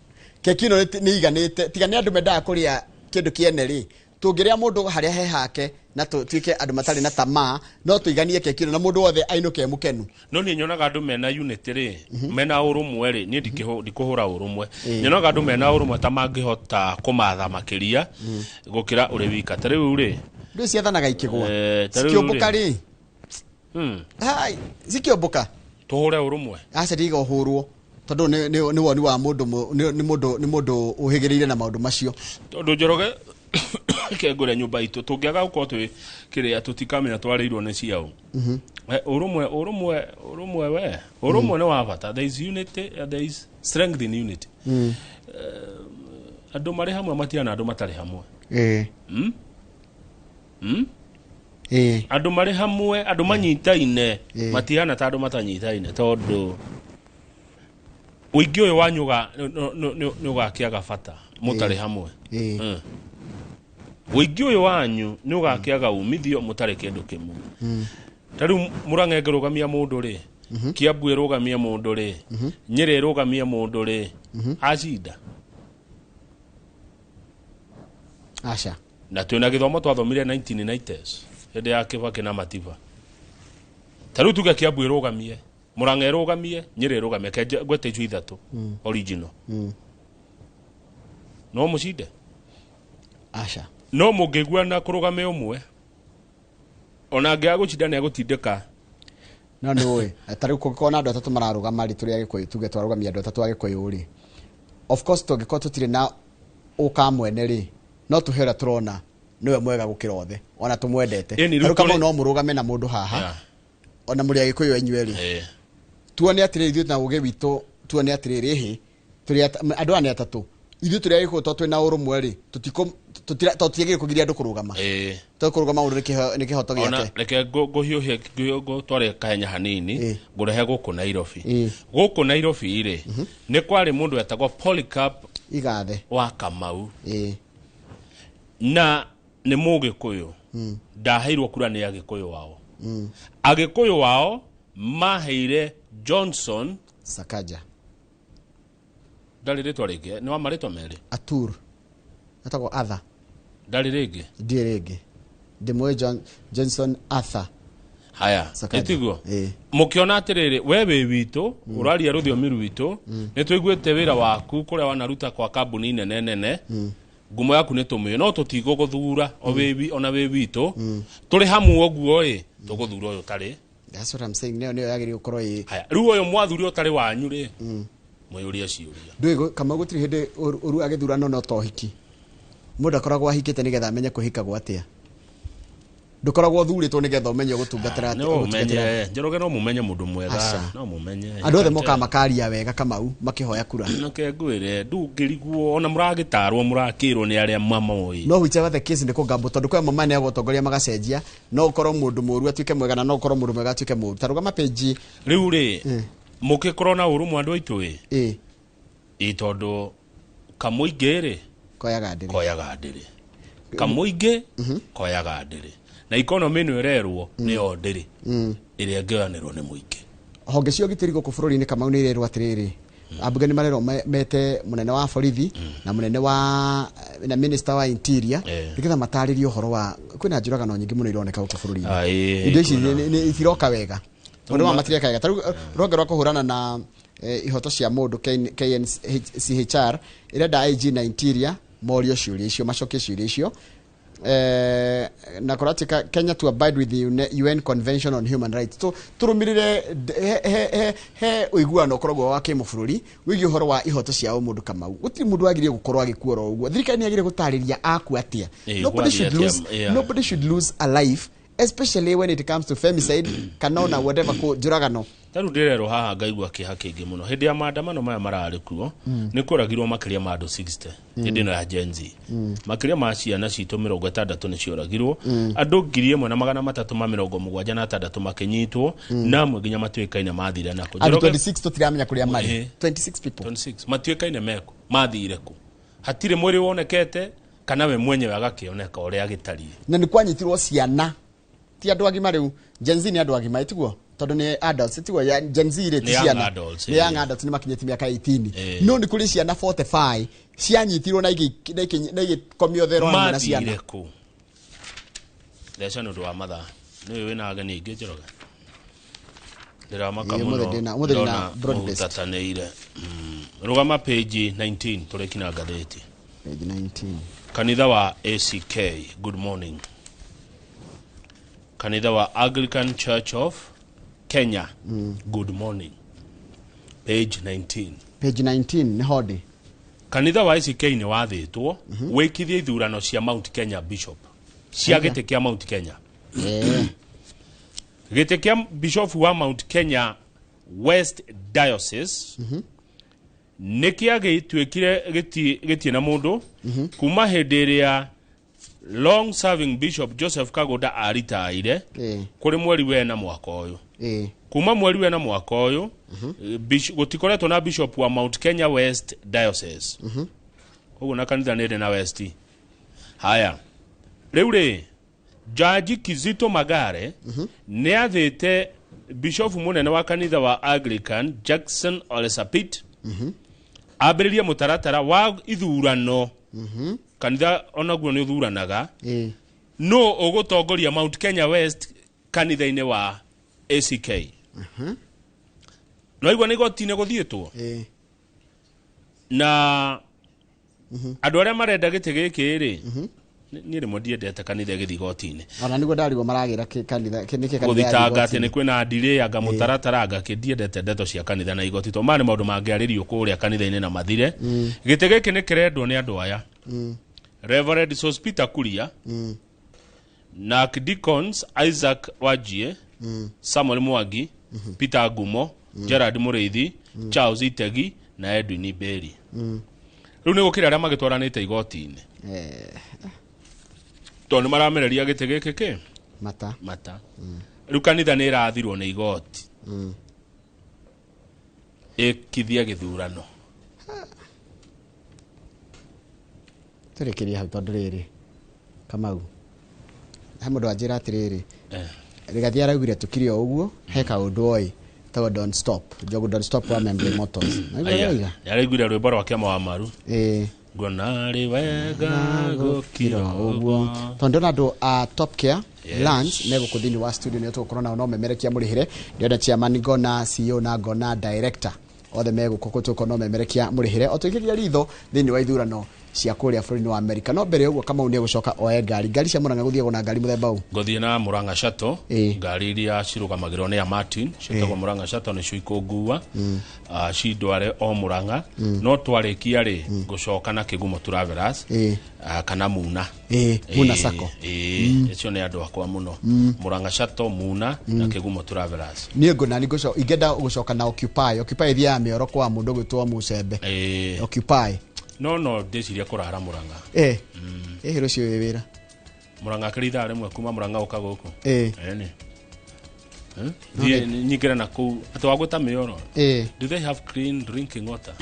keki ĩno nĩ iganĩte, tiga nĩ andũ mendaga kũrĩa kĩndũ kĩene rĩ, tũngĩrĩa mũndũ harĩa he hake na tuĩke andũ matarĩ na tamaa, no tũiganie keki ĩno na mũndũ wothe ainũke e mũkenu. No niĩ nyonaga andũ mena unity rĩ, mena ũrũmwe rĩ, niĩ ndikũhũra ũrũmwe, nyonaga andũ mena ũrũmwe ta mangĩhota kũmatha makĩria gũkĩra ũrĩ wika. Ta rĩu rĩ, ndũ ciathanaga ikĩgũa, ta rĩu cikĩũmbũka rĩ, hai cikĩũmbũka, tũhũre ũrũmwe. Aca, ndiga ũhũrwo tondũ nĩ woni wa mũndũ, nĩ mũndũ ũhĩgĩrĩire na maũndũ macio. Tondũ Njoroge, kengũre nyũmba itũ tũngĩaga gũkorwo twĩ kĩrĩa tũtikamenya twarĩirwo nĩ ciao. Ũrũmwe, ũrũmwe, ũrũmwe, we ũrũmwe nĩ wa bata. There is unity, there is strength in unity. Andũ marĩ hamwe matiana andũ matarĩ hamwe. Andũ marĩ hamwe, andũ manyitaine matihana ta andũ matanyitaine, tondũ ũingĩ ũyũ wa nyũga nĩ ũgakĩaga bata mũtarĩ hamwe. Ũingĩ ũyũ wanyu nĩ ũgakĩaga umithio mũtarĩ kĩndũ kĩmwe. Ta rĩu Mũrang'a ĩngĩrũgamia mũndũ rĩ, Kiambu ĩrũgamie mũndũ rĩ, Nyĩrĩ ĩrũgamie mũndũ rĩ, acinda? Aca. Na twĩna gĩthomo twathomire 1990s hĩndĩ ya Kibaki na Matiba. Ta rĩu tuge Kiambu ĩrũgamie, Mũrang'a ĩrũgamie, Nyĩrĩ ĩrũgamie, ke ngwete icio ithatũ original, no mũcinde? Aca. No mũngĩiguana kũrũgamia ũmwe, ona angĩaga gũcinda nĩ egũtindĩka. No nĩ ũĩ, ta rĩu kũngĩkorwo na andũ atatũ mararũgama rĩ, tũrĩ Agĩkũyũ, tuge twarũgamia andũ atatũ Agĩkũyũ rĩ, of course tũngĩkorwo tũtirĩ na ũkamwene rĩ, no tũhe ũrĩa tũrona nĩwe mwega gũkĩra othe ona tũmwendete. Ĩni, rĩu Ta rĩu Kamau, tũrĩ- no mũrũgame na mũndũ haha, ona mũrĩ Agĩkũyũ inyuĩ rĩ, tuone atĩrĩrĩ, ithuĩ na ũgĩ witũ tuone atĩrĩrĩ, hĩ tũrĩ andũ aya nĩ atatũ, ithuĩ tũrĩ Agĩkũyũ to twĩna ũrũmwe rĩ, tũtiagĩrĩire kũgiria andũ kũrũgama, tondũ kũrũgama mũndũ nĩ kĩhoto Ona gĩake. Reke ngũhiũhie, ngũtware kahenya hanini, ngũrehe gũkũ Nairobi. Gũkũ Nairobi rĩ, nĩ kwarĩ mũndũ wetagwo Polycarp Igathe wa Kamau, na nĩ Mũgĩkũyũ. Ndaheirwo kura nĩ Agĩkũyũ wao. Agĩkũyũ wao maheire Johnson Sakaja. Ndarĩ rĩtwa rĩngĩ, nĩ wa marĩtwa merĩ. Atur etagwo Arthur. Ndarĩ rĩngĩ. Ndiĩ rĩngĩ, ndĩmũĩ Johnson Arthur Haya. Sakaja. Ĩtiguo mũkĩona atĩrĩrĩ, we wĩ witũ, ũraria rũthiomi rwitũ, nĩ tũiguĩte wĩra waku kũrĩa wanaruta kwa kambuni nene nene. Ngumo yaku nĩ tũmĩũĩ no tũtigũgũthura o wĩ ona wĩ witũ tũrĩ hamwe ũguo ĩ tũgũthura ũyũ ũtarĩ. That's what I'm saying, nĩyo yagĩrĩirwo gũkorwo ĩ. Haya, rĩu ũyũ mwathuri ũtarĩ wanyu rĩ, mwĩyũrie ciũria. Ndũĩ Kamau, gũtirĩ hĩndĩ ũruaga gĩthurano no to ũhiki. Mũndũ akoragwo ahikĩte nĩgetha amenye kwĩhikagwo atĩa. Ndũkoragwo ũthurĩtwo nĩgetha ũmenye ũgũtungatĩra atĩa. No ũmenye Njoroge, no mũmenye mũndũ mwega. Aca. No mũmenye. Andũ othe mokaga makaria wega, Kamau, makĩhoya kura. Reke ngwĩre, ndũngĩrigwo ona mũragĩtarwo mũrakĩrwo nĩ arĩa mamoĩ. No whichever the case nĩ kũngambwo, tondũ kwĩ amwe maneagwo ũtongoria magacenjia. No ũkorwo mũndũ mũru atuĩke mwega, na no ũkorwo mũndũ mwega atuĩke mũru. Ta rũgama page. Rĩu rĩ, mũkĩkorwo na ũrũmwe andũ aitũ ĩ. Ĩ. Ĩ tondũ kamũingĩ rĩ koyaga ndĩrĩ. Koyaga ndĩrĩ. Kamũingĩ koyaga ndĩrĩ, na economy ĩno ĩrerwo nĩyo ndĩrĩ ĩrĩa ĩngĩoyanĩrwo nĩ mũingĩ. Honge cia ũgitĩri gũkũ bũrũri-inĩ, Kamau, nĩ irerwo atĩrĩrĩ, ambunge nĩ marerwo mete mũnene wa borithi na mũnene wa na minister wa interior nĩgetha matarĩrie ũhoro wa kwĩna njũragano nyingĩ mũno ironeka gũkũ bũrũri-inĩ. Indo ici itiroka wega, maũndũ maya matireka wega. Ta rĩu rũhonge rwa kũhũrana na ihoto cia mũndũ, KNCHR, ĩrenda IG na interior morio ciũria icio, macokie ciũria icio, na kũratuĩka Kenya to abide with the UN Convention on Human Rights. Tũrũmĩrĩre he ũiguano ũkoragwo wa kĩmũbũrũri wĩgiĩ ũhoro wa ihoto cia ũmũndũ. Kamau, gũtirĩ mũndũ wagĩrĩire gũkorwo agĩkua oro ũguo. Thirikari nĩ yagĩrĩire gũtarĩria akua atĩa. Nobody Gwathiĩ should atĩa, lose, nobody should lose a life, especially when it comes to femicide kana ona whatever njũragano. Ta rĩu ndĩrerwo haha ngaigua kĩeha kĩingĩ mũno. Hĩndĩ ya maandamano maya mararĩ kuo, nĩ kũragirwo makĩria ma andũ 60. Hĩndĩ ĩno ya Gen Z, makĩria ma ciana citũ 60 nĩ cioragirwo. Andũ 1376 makĩnyitwo, na amwe nginya matuĩkaine mathire nako. Andũ Njoroge- 26 tũtiramenya kũrĩa marĩ. 26 people. 26 matuĩkaine meko mathire kũ, hatirĩ mwĩrĩ wonekete kana we mwenyewe agakĩoneka ũrĩa agĩtariĩ. Na nĩ kwanyitirwo ciana, ti andũ agima. Rĩu Gen Z nĩ andũ agima, ĩtiguo? Tondũ nĩ adults, ĩtiguo? Ya Gen Z rĩ, ti Nĩ young ciana. adults, Nĩ young adults, nĩ makinyĩtie mĩaka 18. No nĩ kũrĩ ciana 45 cianyitirwo na igĩkomio thero hamwe na ciana. Mathire kũ? Theca nĩ ũndũ wa mathaa, nĩ wĩna ageni aingĩ, Njoroge, ndĩramaka Ĩĩ, mũno. ũmũthĩ ũmũthĩ ndĩna Ndona broad-based. mũhutatanĩire. Rũgama page 19 tũrĩki na ngathĩti. Page 19. Kanitha wa ACK, good morning. Kanitha wa Anglican Church of Kenya, good morning, page 19. Page 19 nĩ hodi. Kanitha wa ACK nĩ wathĩtwo wĩkithie ithurano cia Mount Kenya bishop, cia Aya. gĩtĩ kĩa Mount Kenya, gĩtĩ kĩa bishop wa Mount Kenya West Diocese nĩ kĩagĩtuĩkire gĩtirĩ na mũndũ kuma hĩndĩ ĩrĩa long serving bishop Joseph Kagunda aritaire kũrĩ mweri wena mwaka ũyũ. Kuma mweri wena mwaka ũyũ, gũtikoretwo na bishop wa Mount Kenya West Diocese. Koguo na kanitha nĩ ĩrĩ na West. Haya, rĩu rĩ, Jaji Kizito Magare nĩ athĩte bishofu mũnene wa kanitha wa Anglican Jackson Ole Sapit ambĩrĩrie mũtaratara wa ithurano. Kanitha onaguo nĩ ũthuranaga no ũgũtongoria Mount Kenya West kanitha-inĩ wa ACK. No igua nĩ igoti-inĩ gũthiĩtwo na andũ arĩa marenda gĩtĩ gĩkĩ rĩ, niĩ rĩmwe ndiendete kanitha ĩgĩthiĩ igoti-inĩ. Ona nĩguo ndarigwo maragĩra kanitha nĩkĩ kanitha Gũthitanga yathiĩ atĩ nĩ igoti-inĩ. kwĩna ndirĩ anga mũtaratara anga kĩ. Ndiendete ndeto cia kanitha na igoti, tondũ maya nĩ maũndũ mangĩarĩrio kũrĩa kanitha-inĩ na mathire. Gĩtĩ gĩkĩ nĩ kĩrendwo nĩ andũ aya: Reverend Sospeter Kuria na Archdeacons Isaac Wajie, Samuel Mwangi, Peter Ngumo, Gerard Mũrĩithi, Charles Itegi na Edwin Beri. Rĩu nĩ gũkĩra arĩa magĩtwaranĩte igoti-inĩ tondũ nĩ maramereria gĩtĩ gĩkĩ kĩ mata. Mata. Rĩu kanitha nĩ ĩrathirwo nĩ igoti ĩkithie gĩthurano. Tũrĩkĩrie hau, tondũ rĩrĩ, Kamau, he mũndũ wanjĩra atĩrĩrĩ, Rigathi araugire tũkire o ũguo, he kaũndũ oĩ tagwo Don't Stop, Njogu Don't Stop wa Membley Motors. Naigua Aya, wega? nĩaraiguire rwĩmbo rwa kĩama wa maru. Nguona rĩ wega gũkira ũguo, tondũ ndĩrona andũ a Top Care Yes. Lunch me gũkũ thĩinĩ wa studio, nĩo tũgũkorwo nao no memerekia mũrĩhĩre. Ndĩrona chairman, ngona CEO na ngona director, othe me gũkũ, tũgũkorwo no memerekia mũrĩhĩre o tũikĩria ritho thĩinĩ wa ithurano. Cia kũrĩa bũrũri-inĩ wa Amerika. No mbere ya ũguo, Kamau nĩ egũcoka oe ngari, ngari cia Mũrang'a gũthiagwo na ngari mũthemba ũ? Ngũthiĩ na Murang'a Shuttle. Ngari iria cirũgamagĩrwo nĩ a Martin ciĩtagwo Murang'a Shuttle, nĩcio ikũngua cindware o Murang'a. No twarĩkia rĩ, ngũcoka na Kĩgumo Travelers kana Muna. Muna Sacco. Icio nĩ andũ akwa mũno. Murang'a Shuttle, Muna na Kĩgumo Travelers. Niĩ ngũna nĩ ingĩenda gũcoka na Occupy. Occupy ĩthiaga mĩoro kwa mũndũ gwĩtwo Mũcembe. Occupy. No ndĩcirie kũrara Murang'a. Rũciũ wĩ wĩra? Murang'a kĩrĩ ithaa rĩmwe kuma Murang'a gũka gũkũ. Ĩni. Okay. Thiĩ nyingĩre na kũu atĩ wagwĩta mĩoro. Do they have clean drinking water?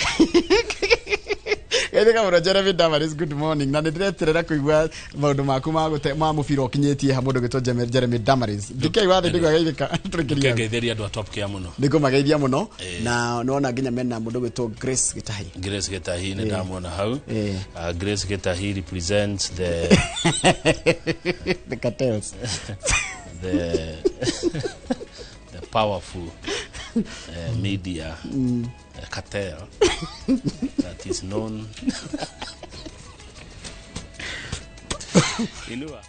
Geithĩka mũno Jeremy Damaris, good morning, na nĩ ndĩreterera kũigua maũndũ maku ma gũte ma mũbira ũkinyĩtie ha mũndũ gwĩtwo Jeremy Damaris. Ndikei wathĩ ndĩgua geithĩka tũrĩkĩria. Ngeithĩria andũ a Top Care mũno. Nĩ ngũmageithia mũno na nona nginya mena mũndũ gwĩtwo Grace Gĩtahi. Grace Gĩtahi nĩ ndamuona hau. Grace Gĩtahi represents the the cartels, the powerful media cartel that is known. Inua.